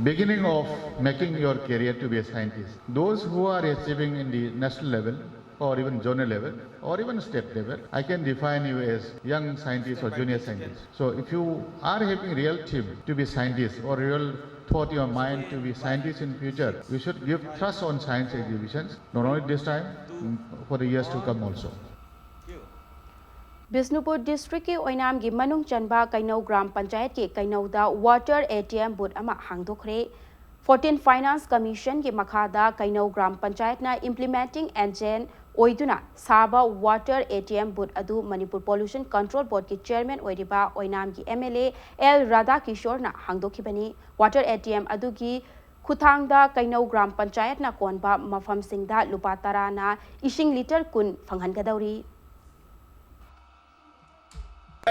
beginning of making your career to be a scientist. Those who are achieving in the national level or even zonal level or even state level, I can define you as young scientist or junior scientist. So if you are having real theme to be scientist or real thought in your mind to be scientist in future, you should give thrust on science exhibitions, not only this time, mm, for the years to come also. Bishnupur ꯗꯤꯁꯇ꯭ꯔꯤꯛꯀꯤ ꯑꯣꯏꯅꯥꯝꯒꯤ ꯃꯅꯨꯡ ꯆꯟꯕ ꯀꯩꯅꯧ ꯒ꯭ꯔꯥꯝ ꯄꯟꯆꯥꯌꯠꯀꯤ ꯀꯩꯅꯧꯗ water A T M booth ꯑꯃ ꯍꯥꯡꯗꯣꯛꯈ꯭ꯔꯦ꯫ Fourteen finance ꯀꯃꯤꯁꯟꯒꯤ ꯃꯈꯥꯗ ꯀꯩꯅꯧ ꯒ꯭ꯔꯥꯝ ꯄꯟꯆꯥꯌꯠꯅ ꯏꯝꯄ꯭ꯂꯤꯃꯦꯟꯇꯤꯡ ꯑꯦꯖꯦꯟ ꯑꯣꯏꯗꯨꯅ ꯁꯥꯕ water A T M booth ꯑꯗꯨ ꯃꯅꯤꯄꯨꯔ ꯄꯣꯂꯨꯁꯟ ꯀꯟꯇ꯭ꯔꯣꯜ ꯕꯣꯔꯗꯀꯤ ꯆꯤꯌꯔꯃꯦꯟ ꯑꯣꯏꯔꯤꯕ ꯑꯣꯏꯅꯥꯝꯒꯤ ꯑꯦꯝ ꯑꯦꯜ ꯑꯦ ꯑꯦꯜ ꯔꯥꯙꯥꯀꯤꯁꯣꯔꯅ ꯍꯥꯡꯗꯣꯛꯈꯤꯕꯅꯤ꯫ ꯋꯥꯇꯔ ꯑꯦ ꯇꯤ ꯑꯦꯝ ꯑꯗꯨꯒꯤ ꯈꯨꯠꯊꯥꯡꯗ ꯀꯩꯅꯧ ꯒ꯭ꯔꯥꯝ ꯄꯟꯆꯥꯌꯠꯅ ꯀꯣꯟꯕ ꯃꯐꯝꯁꯤꯡꯗ ꯂꯨꯄꯥ ꯇꯔꯥꯅ ꯏꯁꯤꯡ ꯂꯤꯇꯔ ꯀꯨꯟ ꯐꯪꯍꯟꯒꯗꯧꯔꯤ꯫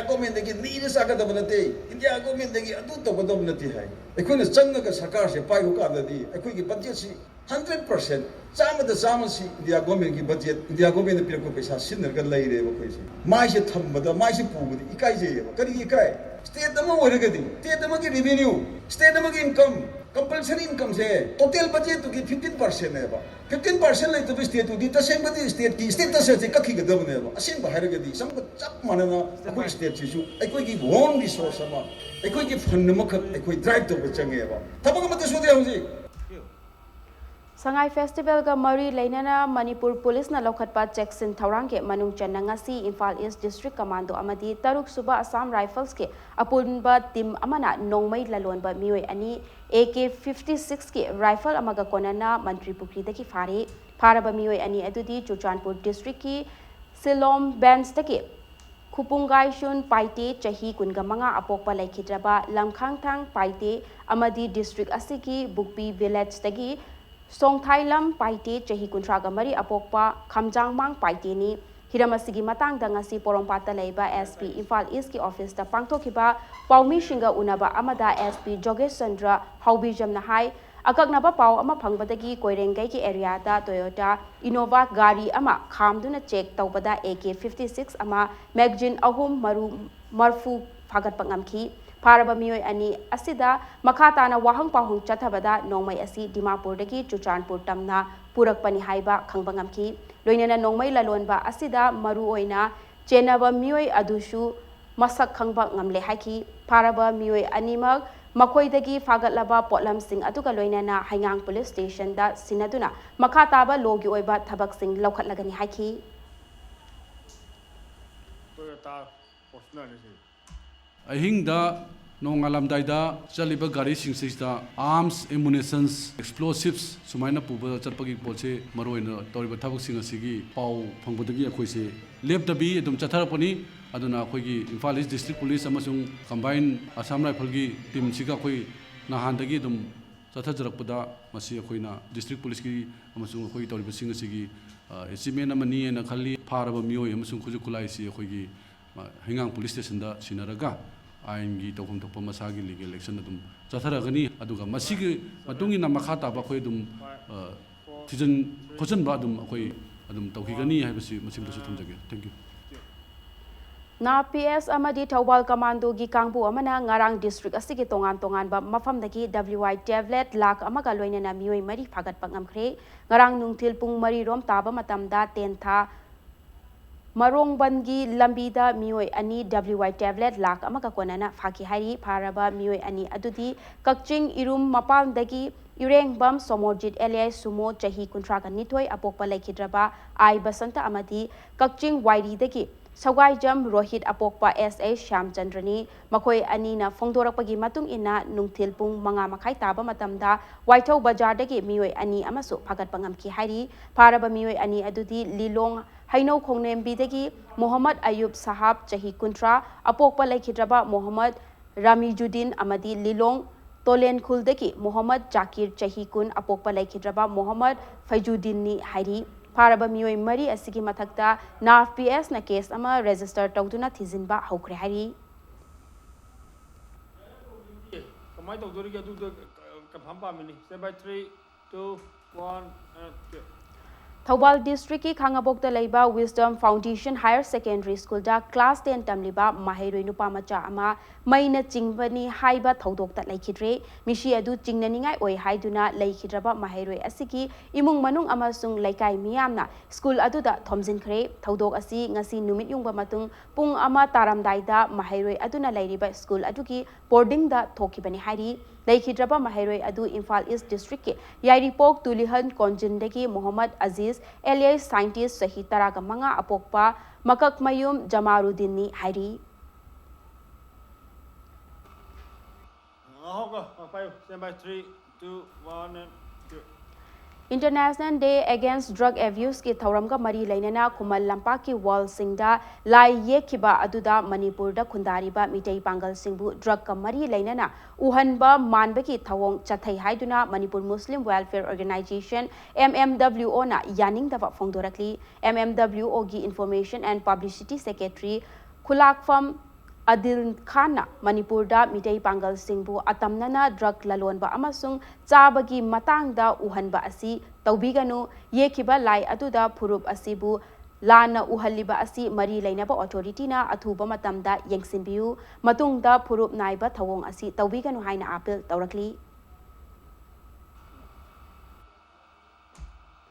ꯒꯣꯔꯃꯦꯟꯗꯒꯤ ꯅꯤꯔ ꯆꯥꯒꯗꯕ ꯅꯠꯇꯦ, ꯏꯟꯗꯤꯌꯥ ꯒꯣꯔꯃꯦꯟꯗꯒꯤ ꯑꯗꯨ ꯇꯧꯒꯗꯕ ꯅꯠꯇꯦ ꯍꯥꯏ꯫ ꯑꯩꯈꯣꯏꯅ ꯆꯪꯉꯒ ꯁꯔꯀꯥꯔꯁꯦ ꯄꯥꯏꯕ ꯀꯥꯟꯗꯗꯤ ꯑꯩꯈꯣꯏꯒꯤ ꯕꯖꯦꯠꯁꯤ ꯍꯟꯗ꯭ꯔꯦꯠ ꯄꯥꯔꯁꯦꯟ, ꯆꯥꯝꯃꯗ ꯆꯥꯝꯃꯁꯤ ꯏꯟꯗꯤꯌꯥ ꯒꯣꯔꯃꯦꯟꯒꯤ ꯕꯖꯦꯠ, ꯏꯟꯗꯤꯌꯥ ꯒꯣꯔꯃꯦꯟꯅ ꯄꯤꯔꯛꯄ ꯄꯩꯁꯥ ꯁꯤꯖꯤꯟꯅꯔꯒ ꯂꯩꯔꯦꯕ ꯑꯩꯈꯣꯏꯁꯦ꯫ ꯃꯥꯏꯁꯦ ꯊꯝꯕꯗ, ꯃꯥꯏꯁꯦ ꯄꯨꯕꯗ ꯏꯀꯥꯏꯖꯩꯌꯦꯕ꯫ ꯀꯔꯤꯒꯤ ꯏꯀꯥꯏ? ꯁ꯭ꯇꯦꯠ ꯑꯃ ꯑꯣꯏꯔꯒꯗꯤ, ꯁ꯭ꯇꯦꯠ ꯑꯃꯒꯤ ꯔꯦꯚꯤꯅ꯭ꯌꯨ, ꯁ꯭ꯇꯦꯠ ꯑꯃꯒꯤ ꯏꯟꯀꯝ, ꯀꯝꯄꯜꯁꯔꯤ ꯏꯟꯀꯝꯁꯦ ꯇꯣꯇꯦꯜ ꯕꯖꯦꯠꯇꯨꯒꯤ ꯐꯤꯐꯇꯤꯟ ꯄꯥꯔꯁꯦꯟꯅꯦꯕ꯫ ꯐꯤꯐꯇꯤꯟ ꯄꯥꯔꯁꯦꯟ ꯂꯩꯇꯕ ꯁ꯭ꯇꯦꯠꯇꯨꯗꯤ ꯇꯁꯦꯡꯕꯗꯤ ꯁ꯭ꯇꯦꯠꯀꯤ ꯁ꯭ꯇꯦꯇꯁ ꯑꯁꯤ ꯀꯛꯈꯤꯒꯗꯕꯅꯦꯕ꯫ ꯑꯁꯦꯡꯕ ꯍꯥꯏꯔꯒꯗꯤ ꯆꯪꯕ ꯆꯞ ꯃꯥꯟꯅꯅ ꯑꯩꯈꯣꯏ ꯁ꯭ꯇꯦꯠꯁꯤꯁꯨ ꯑꯩꯈꯣꯏꯒꯤ ꯑꯣꯟ ꯔꯤꯁꯣꯔꯁ ꯑꯃ, ꯑꯩꯈꯣꯏꯒꯤ ꯐꯟ ꯑꯃꯈꯛ ꯑꯩꯈꯣꯏ ꯗ꯭ꯔꯥꯏꯚ ꯇꯧꯕ ꯆꯪꯉꯦꯕ꯫ ꯊꯕꯛ ꯑꯃꯠꯇ ꯁꯨꯗꯦ ꯍꯧꯖꯤꯛ꯫ ꯁꯉꯥꯏ ꯐꯦꯁꯇꯤꯚꯦꯜꯒ ꯃꯔꯤ ꯂꯩꯅꯅ ꯃꯅꯤꯄꯨꯔ ꯄꯨꯂꯤꯁꯅ ꯂꯧꯈꯠꯄ ꯆꯦꯛꯁꯤꯟ ꯊꯧꯔꯥꯡꯒꯤ ꯃꯅꯨꯡ ꯆꯟꯅ ꯉꯁꯤ ꯏꯝꯐꯥꯜ ꯏꯁ ꯗꯤꯁꯇ꯭ꯔꯤꯛ ꯀꯃꯥꯟꯗꯣ ꯑꯃꯗꯤ ꯇꯔꯨꯛ ꯁꯨꯕ ꯑꯁꯥꯝ ꯔꯥꯏꯐꯜꯁꯀꯤ ꯑꯄꯨꯟꯕ ꯇꯤꯝ ꯑꯃꯅ ꯅꯣꯡꯃꯩ ꯂꯂꯣꯟꯕ ꯃꯤꯑꯣꯏ ꯑꯅꯤ ꯑꯦ ꯀꯦ ꯐꯤꯐꯇꯤ ꯁꯤꯛꯁꯀꯤ ꯔꯥꯏꯐꯜ ꯑꯃꯒ ꯀꯣꯟꯅꯅ ꯃꯟꯇ꯭ꯔꯤ ꯄꯨꯈ꯭ꯔꯤꯗꯒꯤ ꯐꯥꯔꯦ꯫ ꯐꯥꯔꯕ ꯃꯤꯑꯣꯏ ꯑꯅꯤ ꯑꯗꯨꯗꯤ ꯆꯨꯔꯆꯥꯟꯄꯨꯔ ꯗꯤꯁꯇ꯭ꯔꯤꯛꯀꯤ ꯁꯤꯂꯣꯝ ꯕꯦꯟꯁꯇꯒꯤ ꯈꯨꯄꯨꯡꯒꯥꯏꯁꯨꯟ ꯄꯥꯏꯇꯦ, ꯆꯍꯤ ꯀꯨꯟꯒ ꯃꯉꯥ ꯑꯄꯣꯛꯄ ꯂꯩꯈꯤꯗ꯭ꯔꯕ ꯂꯝꯈꯥꯡꯊꯥꯡ ꯄꯥꯏꯇꯦ ꯑꯃꯗꯤ ꯗꯤꯁꯇ꯭ꯔꯤꯛ ꯑꯁꯤꯒꯤ ꯕꯨꯛꯄꯤ ꯚꯤꯂꯦꯖꯇꯒꯤ ꯁꯣꯡꯊꯥꯏꯂꯝ ꯄꯥꯏꯇꯦ, ꯆꯍꯤ ꯀꯨꯟꯊ꯭ꯔꯥꯒ ꯃꯔꯤ ꯑꯄꯣꯛꯄ ꯈꯝꯖꯥꯡꯃꯥꯡ ꯄꯥꯏꯇꯦꯅꯤ꯫ ꯍꯤꯔꯝ ꯑꯁꯤꯒꯤ ꯃꯇꯥꯡꯗ ꯉꯁꯤ ꯄꯣꯔꯣꯝꯄꯥꯠꯇ ꯂꯩꯕ ꯑꯦꯁ ꯄꯤ ꯏꯝꯐꯥꯜ ꯏꯁꯀꯤ ꯑꯣꯐꯤꯁꯇ ꯄꯥꯡꯊꯣꯛꯈꯤꯕ ꯄꯥꯎꯃꯤꯁꯤꯡꯒ ꯎꯅꯕ ꯑꯃꯗ ꯑꯦꯁ ꯄꯤ ꯖꯣꯒꯦꯁ ꯆꯟꯗ꯭ꯔ ꯍꯥꯎꯕꯤꯖꯝꯅ ꯍꯥꯏ, ꯑꯀꯛꯅꯕ ꯄꯥꯎ ꯑꯃ ꯐꯪꯕꯗꯒꯤ ꯀꯣꯏꯔꯦꯡꯒꯩꯒꯤ ꯑꯦꯔꯤꯌꯥꯗ ꯇꯣꯌꯣꯇꯥ ꯏꯅꯣꯚꯥ ꯒꯥꯔꯤ ꯑꯃ ꯈꯥꯝꯗꯨꯅ ꯆꯦꯛ ꯇꯧꯕꯗ ꯑꯦ ꯀꯦ ꯐꯤꯐꯇꯤ ꯁꯤꯛꯁ ꯑꯃ ꯃꯦꯒꯖꯤꯟ ꯑꯍꯨꯝ ꯃꯔꯨ ꯃꯔꯐꯨ ꯐꯥꯒꯠꯄ ꯉꯝꯈꯤ꯫ ꯐꯥꯔꯕ ꯃꯤꯑꯣꯏ ꯑꯅꯤ ꯑꯁꯤꯗ ꯃꯈꯥ ꯇꯥꯅ ꯋꯥꯍꯪ ꯄꯥꯎꯍꯪ ꯆꯠꯊꯕꯗ ꯅꯣꯡꯃꯩ ꯑꯁꯤ ꯗꯤꯃꯥꯄꯨꯔꯗꯒꯤ ꯆꯨꯔꯆꯥꯟꯄꯨꯔ ꯇꯝꯅ ꯄꯨꯔꯛꯄꯅꯤ ꯍꯥꯏꯕ ꯈꯪꯕ ꯉꯝꯈꯤ꯫ ꯂꯣꯏꯅꯅ ꯅꯣꯡꯃꯩ ꯂꯂꯣꯟꯕ ꯑꯁꯤꯗ ꯃꯔꯨꯑꯣꯏꯅ ꯆꯦꯟꯅꯕ ꯃꯤꯑꯣꯏ ꯑꯗꯨꯁꯨ ꯃꯁꯛ ꯈꯪꯕ ꯉꯝꯂꯦ ꯍꯥꯏꯈꯤ꯫ ꯐꯥꯔꯕ ꯃꯤꯑꯣꯏ ꯑꯅꯤꯃꯛ ꯃꯈꯣꯏꯗꯒꯤ ꯐꯥꯒꯠꯂꯕ ꯄꯣꯠꯂꯝꯁꯤꯡ ꯑꯗꯨꯒ ꯂꯣꯏꯅꯅ ꯍꯩꯉꯥꯡ ꯄꯨꯂꯤꯁ ꯁ꯭ꯇꯦꯁꯟꯗ ꯁꯤꯟꯅꯗꯨꯅ ꯃꯈꯥ ꯇꯥꯕ ꯂꯣꯒꯤ ꯑꯣꯏꯕ ꯊꯕꯛꯁꯤꯡ ꯂꯧꯈꯠꯂꯒꯅꯤ ꯍꯥꯏꯈꯤ꯫ ꯑꯍꯤꯡꯗ ꯅꯣꯡꯉꯥꯜꯂꯝꯗꯥꯏꯗ ꯆꯠꯂꯤꯕ ꯒꯥꯔꯤꯁꯤꯡꯁꯤꯗ arms, ammunitions, explosives ꯁꯨꯃꯥꯏꯅ ꯄꯨꯕ ꯆꯠꯄꯒꯤ ꯄꯣꯠꯁꯦ ꯃꯔꯨꯑꯣꯏꯅ ꯇꯧꯔꯤꯕ ꯊꯕꯛꯁꯤꯡ ꯑꯁꯤꯒꯤ ꯄꯥꯎ ꯐꯪꯕꯗꯒꯤ ꯑꯩꯈꯣꯏꯁꯦ ꯂꯦꯞꯇꯕꯤ ꯑꯗꯨꯝ ꯆꯠꯊꯔꯛꯄꯅꯤ꯫ ꯑꯗꯨꯅ ꯑꯩꯈꯣꯏꯒꯤ Imphal East District Police ꯑꯃꯁꯨꯡ Combined Assam Rifle ꯒꯤ team ꯁꯤꯒ ꯑꯩꯈꯣꯏ ꯅꯍꯥꯟꯗꯒꯤ ꯑꯗꯨꯝ ꯆꯠꯊꯖꯔꯛꯄꯗ ꯃꯁꯤ ꯑꯩꯈꯣꯏꯅ district police ꯀꯤ ꯑꯃꯁꯨꯡ ꯑꯩꯈꯣꯏꯒꯤ ꯇꯧꯔꯤꯕꯁꯤꯡ ꯑꯁꯤꯒꯤ, ꯑ, achievement ꯑꯃꯅꯤ ꯍꯥꯏꯅ ꯈꯜꯂꯤ꯫ ꯐꯥꯔꯕ ꯃꯤꯑꯣꯏ ꯑꯃꯁꯨꯡ ꯈꯨꯠꯁꯨ ꯈꯨꯠꯂꯥꯏꯁꯤ ꯑꯩꯈꯣꯏꯒꯤ, ꯑ, ꯍꯩꯉꯥꯡ police station ꯗ ꯁꯤꯟꯅꯔꯒ ꯑꯥꯏꯟꯒꯤ ꯇꯧꯐꯝ ꯊꯣꯛꯄ ꯃꯁꯥꯒꯤ legal action ꯑꯗꯨꯝ ꯆꯠꯊꯔꯒꯅꯤ꯫ ꯑꯗꯨꯒ ꯃꯁꯤꯒꯤ ꯃꯇꯨꯡ ꯏꯟꯅ ꯃꯈꯥ ꯇꯥꯕ ꯑꯩꯈꯣꯏ ꯑꯗꯨꯝ, ꯑ, ꯊꯤꯖꯤꯟ ꯈꯣꯠꯆꯤꯟꯕ ꯑꯗꯨꯝ ꯑꯩꯈꯣꯏ ꯑꯗꯨꯝ ꯇꯧꯈꯤꯒꯅꯤ ꯍꯥꯏꯕꯁꯤ ꯃꯁꯤꯃꯇꯁꯨ ꯊꯝꯖꯒꯦ꯫ Thank you꯫ ꯅꯥꯞ ꯄꯤ ꯑꯦꯁ ꯑꯃꯗꯤ ꯊꯧꯕꯥꯜ ꯀꯃꯥꯟꯗꯣꯒꯤ ꯀꯥꯡꯕꯨ ꯑꯃꯅ ꯉꯔꯥꯡ district ꯑꯁꯤꯒꯤ ꯇꯣꯉꯥꯟ ꯇꯣꯉꯥꯟꯕ ꯃꯐꯝꯗꯒꯤ W I tablet ꯂꯥꯈ ꯑꯃꯒ ꯂꯣꯏꯅꯅ ꯃꯤꯑꯣꯏ ꯃꯔꯤ ꯐꯥꯒꯠꯄ ꯉꯝꯈ꯭ꯔꯦ꯫ ꯉꯔꯥꯡ ꯅꯨꯡꯊꯤꯜ ꯄꯨꯡ ꯃꯔꯤ ꯔꯣꯝ ꯇꯥꯕ ꯃꯇꯝꯗ ꯇꯦꯟꯊꯥ ꯃꯔꯣꯡꯕꯟꯒꯤ ꯂꯝꯕꯤꯗ ꯃꯤꯑꯣꯏ ꯑꯅꯤ W I tablet ꯂꯥꯈ ꯑꯃꯒ ꯀꯣꯟꯅꯅ ꯐꯥꯈꯤ ꯍꯥꯏꯔꯤ꯫ ꯐꯥꯔꯕ ꯃꯤꯑꯣꯏ ꯑꯅꯤ ꯑꯗꯨꯗꯤ ꯀꯛꯆꯤꯡ ꯏꯔꯨꯝ ꯃꯄꯥꯟꯗꯒꯤ ꯏꯔꯦꯡꯕꯝ ꯁꯣꯃꯣꯔꯖꯤꯠ alias ꯁꯨꯃꯣ ꯆꯍꯤ ꯀꯨꯟꯊ꯭ꯔꯥꯒ ꯅꯤꯊꯣꯏ ꯑꯄꯣꯛꯄ ꯂꯩꯈꯤꯗ꯭ꯔꯕ ꯑꯥꯏ ꯕꯁꯟꯇ ꯑꯃꯗꯤ ꯀꯛꯆꯤꯡ ꯋꯥꯏꯔꯤꯗꯒꯤ ꯁꯧꯒꯥꯏꯖꯝ ꯔꯣꯍꯤꯠ ꯑꯄꯣꯛꯄ ꯑꯦꯁ ꯑꯩꯆ ꯁ꯭ꯌꯥꯝꯆꯟꯗ꯭ꯔꯅꯤ꯫ ꯃꯈꯣꯏ ꯑꯅꯤꯅ ꯐꯣꯡꯗꯣꯔꯛꯄꯒꯤ ꯃꯇꯨꯡ ꯏꯟꯅ ꯅꯨꯡꯊꯤꯜ ꯄꯨꯡ ꯃꯉꯥ ꯃꯈꯥꯏ ꯇꯥꯕ ꯃꯇꯝꯗ ꯋꯥꯏꯊꯧ ꯕꯖꯥꯔꯗꯒꯤ ꯃꯤꯑꯣꯏ ꯑꯅꯤ ꯑꯃꯁꯨ ꯐꯥꯒꯠꯄ ꯉꯝꯈꯤ ꯍꯥꯏꯔꯤ꯫ ꯐꯥꯔꯕ ꯃꯤꯑꯣꯏ ꯑꯅꯤ ꯑꯗꯨꯗꯤ ꯂꯤꯂꯣꯡ ꯍꯩꯅꯧ ꯈꯣꯡꯅꯦꯝꯕꯤꯗꯒꯤ ꯃꯣꯍꯝꯃꯗ ꯑꯌꯨꯕ ꯁꯍꯥꯕ ꯆꯍꯤ ꯀꯨꯟꯊ꯭ꯔꯥ, ꯑꯄꯣꯛꯄ ꯂꯩꯈꯤꯗ꯭ꯔꯕ ꯃꯣꯍꯝꯃꯗ ꯔꯥꯃꯤꯖꯨꯗꯤꯟ ꯑꯃꯗꯤ ꯂꯤꯂꯣꯡ ꯇꯣꯂꯦꯟꯈꯨꯜꯗꯒꯤ ꯃꯣꯍꯝꯃꯗ ꯖꯥꯀꯤꯔ ꯆꯍꯤ ꯀꯨꯟ, ꯑꯄꯣꯛꯄ ꯂꯩꯈꯤꯗ꯭ꯔꯕ ꯃꯣꯍꯝꯃꯗ ꯐꯩꯖꯨꯗꯤꯟꯅꯤ ꯍꯥꯏꯔꯤ꯫ ꯐꯥꯔꯕ ꯃꯤꯑꯣꯏ ꯃꯔꯤ ꯑꯁꯤꯒꯤ ꯃꯊꯛꯇ ꯅꯥꯞ ꯄꯤ ꯑꯦꯁꯅ case ꯑꯃ register ꯇꯧꯗꯨꯅ ꯊꯤꯖꯤꯟꯕ ꯍꯧꯈ꯭ꯔꯦ ꯍꯥꯏꯔꯤ꯫ ꯀꯃꯥꯏꯅ ꯇꯧꯗꯣꯔꯤꯒꯦ? ꯑꯗꯨꯗ confirm ꯄꯥꯝꯃꯤꯅꯤ꯫ Step by three, two, one, and okay. Thoubal district ꯀꯤ ꯈꯥꯉꯕꯣꯛꯇ ꯂꯩꯕ Wisdom Foundation Higher Secondary School ꯗ class ten ꯇꯝꯂꯤꯕ ꯃꯍꯩꯔꯣꯏ ꯅꯨꯄꯥ ꯃꯆꯥ ꯑꯃ ꯃꯩꯅ ꯆꯤꯡꯕꯅꯤ ꯍꯥꯏꯕ ꯊꯧꯗꯣꯛꯇ ꯂꯩꯈꯤꯗ꯭ꯔꯦ꯫ ꯃꯤꯁꯤ ꯑꯗꯨ ꯆꯤꯡꯅꯅꯤꯡꯉꯥꯏ ꯑꯣꯏ ꯍꯥꯏꯗꯨꯅ ꯂꯩꯈꯤꯗ꯭ꯔꯕ ꯃꯍꯩꯔꯣꯏ ꯑꯁꯤꯒꯤ ꯏꯃꯨꯡ ꯃꯅꯨꯡ ꯑꯃꯁꯨꯡ ꯂꯩꯀꯥꯏ ꯃꯤꯌꯥꯝꯅ school ꯑꯗꯨꯗ ꯊꯣꯝꯖꯤꯟꯈ꯭ꯔꯦ꯫ ꯊꯧꯗꯣꯛ ꯑꯁꯤ ꯉꯁꯤ ꯅꯨꯃꯤꯠ ꯌꯨꯡꯕ ꯃꯇꯨꯡ ꯄꯨꯡ ꯑꯃ ꯇꯥꯔꯝꯗꯥꯏꯗ ꯃꯍꯩꯔꯣꯏ ꯑꯗꯨꯅ ꯂꯩꯔꯤꯕ school ꯑꯗꯨꯒꯤ boarding ꯗ ꯊꯣꯛꯈꯤꯕꯅꯤ ꯍꯥꯏꯔꯤ꯫ ꯂꯩꯈꯤꯗ꯭ꯔꯕ ꯃꯍꯩꯔꯣꯏ ꯑꯗꯨ ꯏꯝꯐꯥꯜ East district ꯀꯤ ꯌꯥꯏꯔꯤꯄꯣꯛ ꯇꯨꯂꯤꯍꯟ ꯀꯣꯟꯖꯤꯟꯗꯒꯤ ꯃꯣꯍꯝꯃꯗ ꯑꯖꯤꯖ alias Scientist ꯆꯍꯤ ꯇꯔꯥꯒ ꯃꯉꯥ, ꯑꯄꯣꯛꯄ ꯃꯀꯛꯃꯌꯨꯝ ꯖꯃꯥꯔꯨꯗꯤꯟꯅꯤ ꯍꯥꯏꯔꯤ꯫ ꯉꯥꯏꯍꯥꯛꯀꯣ, ꯉꯥꯏꯍꯥꯛ ꯄꯥꯏꯌꯨ꯫ Stand by, three, two, one, and go. International Day Against Drug Abuseꯀꯤ ꯊꯧꯔꯝꯒ ꯃꯔꯤ ꯂꯩꯅꯅ ꯈꯨꯃꯟ ꯂꯝꯄꯥꯛꯀꯤ ꯋꯥꯜꯁꯤꯡꯗ ꯂꯥꯏ ꯌꯦꯛꯈꯤꯕ ꯑꯗꯨꯗ ꯃꯅꯤꯄꯨꯔꯗ ꯈꯨꯟꯗꯥꯔꯤꯕ ꯃꯤꯇꯩ ꯄꯥꯡꯒꯜꯁꯤꯡꯕꯨ ꯗ꯭ꯔꯒꯀ ꯃꯔꯤ ꯂꯩꯅꯅ ꯎꯍꯟꯕ ꯃꯥꯟꯕꯒꯤ ꯊꯧꯑꯣꯡ ꯆꯠꯊꯩ ꯍꯥꯏꯗꯨꯅ Manipur Muslim welfare organization, M M W O, ꯅ ꯌꯥꯅꯤꯡꯗꯕ ꯐꯣꯡꯗꯣꯔꯛꯂꯤ꯫ M M W O ꯒꯤ Information and Publicity Secretary ꯈꯨꯂꯥꯛꯐꯝ ꯑꯗꯤꯜ ꯈꯥꯟꯅ ꯃꯅꯤꯄꯨꯔꯗ ꯃꯤꯇꯩ ꯄꯥꯡꯒꯜꯁꯤꯡꯕꯨ ꯑꯇꯝꯅꯅ ꯗ꯭ꯔꯒ ꯂꯂꯣꯟꯕ ꯑꯃꯁꯨꯡ ꯆꯥꯕꯒꯤ ꯃꯇꯥꯡꯗ ꯎꯍꯟꯕ ꯑꯁꯤ ꯇꯧꯕꯤꯒꯅꯨ, ꯌꯦꯛꯈꯤꯕ ꯂꯥꯏ ꯑꯗꯨꯗ ꯐꯨꯔꯨꯞ ꯑꯁꯤꯕꯨ ꯂꯥꯟꯅ ꯎꯍꯜꯂꯤꯕ ꯑꯁꯤ ꯃꯔꯤ ꯂꯩꯅꯕ ꯑꯣꯊꯣꯔꯤꯇꯤꯅ ꯑꯊꯨꯕ ꯃꯇꯝꯗ ꯌꯦꯡꯁꯤꯟꯕꯤꯌꯨ, ꯃꯇꯨꯡꯗ ꯐꯨꯔꯨꯞ ꯅꯥꯏꯕ ꯊꯧꯑꯣꯡ ꯑꯁꯤ ꯇꯧꯕꯤꯒꯅꯨ ꯍꯥꯏꯅ ꯑꯥꯄꯤꯜ ꯇꯧꯔꯛꯂꯤ꯫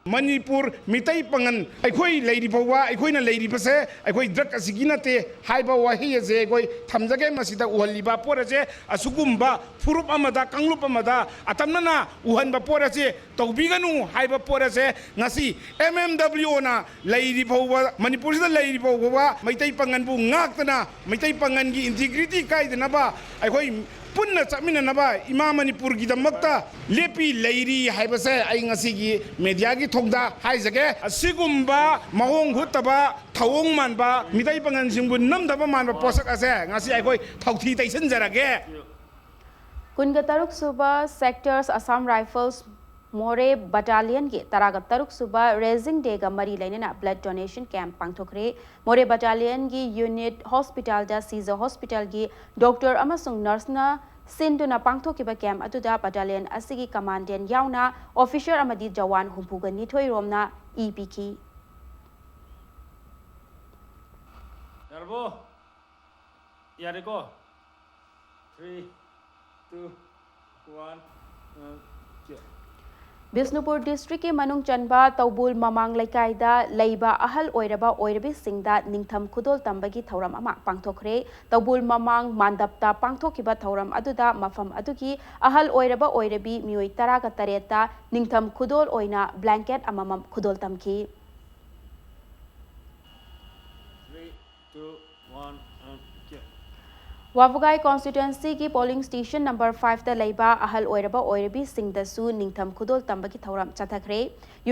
ꯃꯅꯤꯄꯨꯔ ꯃꯤꯇꯩ ꯄꯥꯉꯟ ꯑꯩꯈꯣꯏ ꯂꯩꯔꯤ ꯐꯥꯎꯕ, ꯑꯩꯈꯣꯏꯅ ꯂꯩꯔꯤꯕꯁꯦ ꯑꯩꯈꯣꯏ ꯗ꯭ꯔꯒ ꯑꯁꯤꯒꯤ ꯅꯠꯇꯦ ꯍꯥꯏꯕ ꯋꯥꯍꯩ ꯑꯁꯦ ꯑꯩꯈꯣꯏ ꯊꯝꯖꯒꯦ꯫ ꯃꯁꯤꯗ ꯎꯍꯜꯂꯤꯕ ꯄꯣꯠ ꯑꯁꯦ ꯑꯁꯤꯒꯨꯝꯕ ꯐꯨꯔꯨꯞ ꯑꯃꯗ, ꯀꯥꯡꯂꯨꯞ ꯑꯃꯗ ꯑꯇꯝꯅꯅ ꯎꯍꯟꯕ ꯄꯣꯠ ꯑꯁꯦ ꯇꯧꯕꯤꯒꯅꯨ ꯍꯥꯏꯕ ꯄꯣꯠ ꯑꯁꯦ ꯉꯁꯤ M M W O ꯅ ꯂꯩꯔꯤ ꯐꯥꯎꯕ, ꯃꯅꯤꯄꯨꯔꯁꯤꯗ ꯂꯩꯔꯤ ꯐꯥꯎꯕ ꯃꯩꯇꯩ ꯄꯥꯉꯟꯕꯨ ꯉꯥꯛꯇꯅ, ꯃꯩꯇꯩ ꯄꯥꯉꯟꯒꯤ integrity ꯀꯥꯏꯗꯅꯕ ꯑꯩꯈꯣꯏ ꯄꯨꯟꯅ ꯆꯠꯃꯤꯟꯅꯅꯕ ꯏꯃꯥ ꯃꯅꯤꯄꯨꯔꯒꯤꯗꯃꯛꯇ ꯂꯦꯞꯄꯤ ꯂꯩꯔꯤ ꯍꯥꯏꯕꯁꯦ ꯑꯩ ꯉꯁꯤꯒꯤ ꯃꯦꯗꯤꯌꯥꯒꯤ ꯊꯣꯡꯗ ꯍꯥꯏꯖꯒꯦ꯫ ꯑꯁꯤꯒꯨꯝꯕ ꯃꯑꯣꯡ ꯍꯨꯠꯇꯕ, ꯊꯧꯑꯣꯡ ꯃꯥꯟꯕ, ꯃꯤꯇꯩ ꯄꯥꯉꯟꯁꯤꯡꯕꯨ ꯅꯝꯗꯕ ꯃꯥꯟꯕ ꯄꯣꯠꯁꯛ ꯑꯁꯦ ꯉꯁꯤ ꯑꯩꯈꯣꯏ ꯊꯧꯊꯤ ꯇꯩꯁꯤꯟꯖꯔꯒꯦ꯫ ꯀꯨꯟꯒ ꯇꯔꯨꯛ ꯁꯨꯕ Sectors Assam Rifles ꯃꯣꯔꯦ ꯕꯠꯇꯥꯂꯤꯌꯟꯒꯤ ꯇꯔꯥꯒ ꯇꯔꯨꯛ ꯁꯨꯕ Raising Dayꯒ ꯃꯔꯤ ꯂꯩꯅꯅ blood donation camp ꯄꯥꯡꯊꯣꯛꯈ꯭ꯔꯦ꯫ ꯃꯣꯔꯦ ꯕꯠꯇꯥꯂꯤꯌꯟꯒꯤ unit hospitalꯗ ꯁꯤꯖ ꯍꯣꯁꯄꯤꯇꯥꯜꯒꯤ doctor ꯑꯃꯁꯨꯡ nurseꯅ ꯁꯤꯟꯗꯨꯅ ꯄꯥꯡꯊꯣꯛꯈꯤꯕ camp ꯑꯗꯨꯗ battalion ꯑꯁꯤꯒꯤ commandant ꯌꯥꯎꯅ officer ꯑꯃꯗꯤ ꯖꯋꯥꯟ ꯍꯨꯝꯐꯨꯒ ꯅꯤꯊꯣꯏ ꯔꯣꯝꯅ ꯏ ꯄꯤꯈꯤ꯫ ꯌꯥꯔꯕꯣ? ꯌꯥꯔꯦꯀꯣ? Three, two, one, and go. Bishnupur districtꯀꯤ ꯃꯅꯨꯡ ꯆꯟꯕ ꯇꯧꯕꯨꯜ ꯃꯃꯥꯡ ꯂꯩꯀꯥꯏꯗ ꯂꯩꯕ ꯑꯍꯜ ꯑꯣꯏꯔꯕ ꯑꯣꯏꯔꯕꯤꯁꯤꯡꯗ ꯅꯤꯡꯊꯝ ꯈꯨꯗꯣꯜ ꯇꯝꯕꯒꯤ ꯊꯧꯔꯝ ꯑꯃ ꯄꯥꯡꯊꯣꯛꯈ꯭ꯔꯦ꯫ ꯇꯧꯕꯨꯜ ꯃꯃꯥꯡ ꯃꯥꯟꯗꯞꯇ ꯄꯥꯡꯊꯣꯛꯈꯤꯕ ꯊꯧꯔꯝ ꯑꯗꯨꯗ ꯃꯐꯝ ꯑꯗꯨꯒꯤ ꯑꯍꯜ ꯑꯣꯏꯔꯕ ꯑꯣꯏꯔꯕꯤ ꯃꯤꯑꯣꯏ ꯇꯔꯥꯒ ꯇꯔꯦꯠꯇ ꯅꯤꯡꯊꯝ ꯈꯨꯗꯣꯜ ꯑꯣꯏꯅ blanket ꯑꯃꯃꯝ ꯈꯨꯗꯣꯜ ꯇꯝꯈꯤ꯫ ꯋꯥꯕꯒꯥꯏ constituencyꯒꯤ polling station number fiveꯇ ꯂꯩꯕ ꯑꯍꯜ ꯑꯣꯏꯔꯕ ꯑꯣꯏꯔꯕꯤꯁꯤꯡꯗꯁꯨ ꯅꯤꯡꯊꯝ ꯈꯨꯗꯣꯜ ꯇꯝꯕꯒꯤ ꯊꯧꯔꯝ ꯆꯠꯊꯈ꯭ꯔꯦ꯫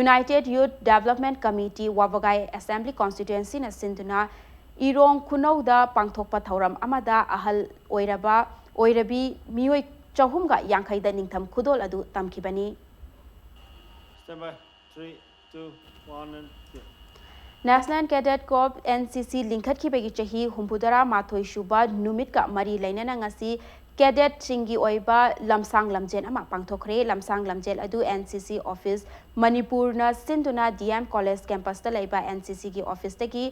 United Youth Development Committee ꯋꯥꯕꯒꯥꯏ Assembly Constituencyꯅ ꯁꯤꯟꯗꯨꯅ ꯏꯔꯣꯡ ꯈꯨꯅꯧꯗ ꯄꯥꯡꯊꯣꯛꯄ ꯊꯧꯔꯝ ꯑꯃꯗ ꯑꯍꯜ ꯑꯣꯏꯔꯕ ꯑꯣꯏꯔꯕꯤ ꯃꯤꯑꯣꯏ ꯆꯍꯨꯝꯒ ꯌꯥꯡꯈꯩꯗ ꯅꯤꯡꯊꯝ ꯈꯨꯗꯣꯜ ꯑꯗꯨ ꯇꯝꯈꯤꯕꯅꯤ꯫ Stand by. Three, two, one, and zero. National Cadet Corps, NCC, ꯂꯤꯡꯈꯠꯈꯤꯕꯒꯤ ꯆꯍꯤ ꯍꯨꯝꯐꯨꯇꯔꯥ ꯃꯥꯊꯣꯏ ꯁꯨꯕ ꯅꯨꯃꯤꯠꯀ ꯃꯔꯤ ꯂꯩꯅꯅ ꯉꯁꯤ cadetꯁꯤꯡꯒꯤ ꯑꯣꯏꯕ ꯂꯝꯁꯥꯡ ꯂꯝꯖꯦꯜ ꯑꯃ ꯄꯥꯡꯊꯣꯛꯈ꯭ꯔꯦ꯫ ꯂꯝꯁꯥꯡ ꯂꯝꯖꯦꯜ ꯑꯗꯨ NCC office ꯃꯅꯤꯄꯨꯔꯅ ꯁꯤꯟꯗꯨꯅ DM College campusꯇ ꯂꯩꯕ NCCꯒꯤ officeꯇꯒꯤ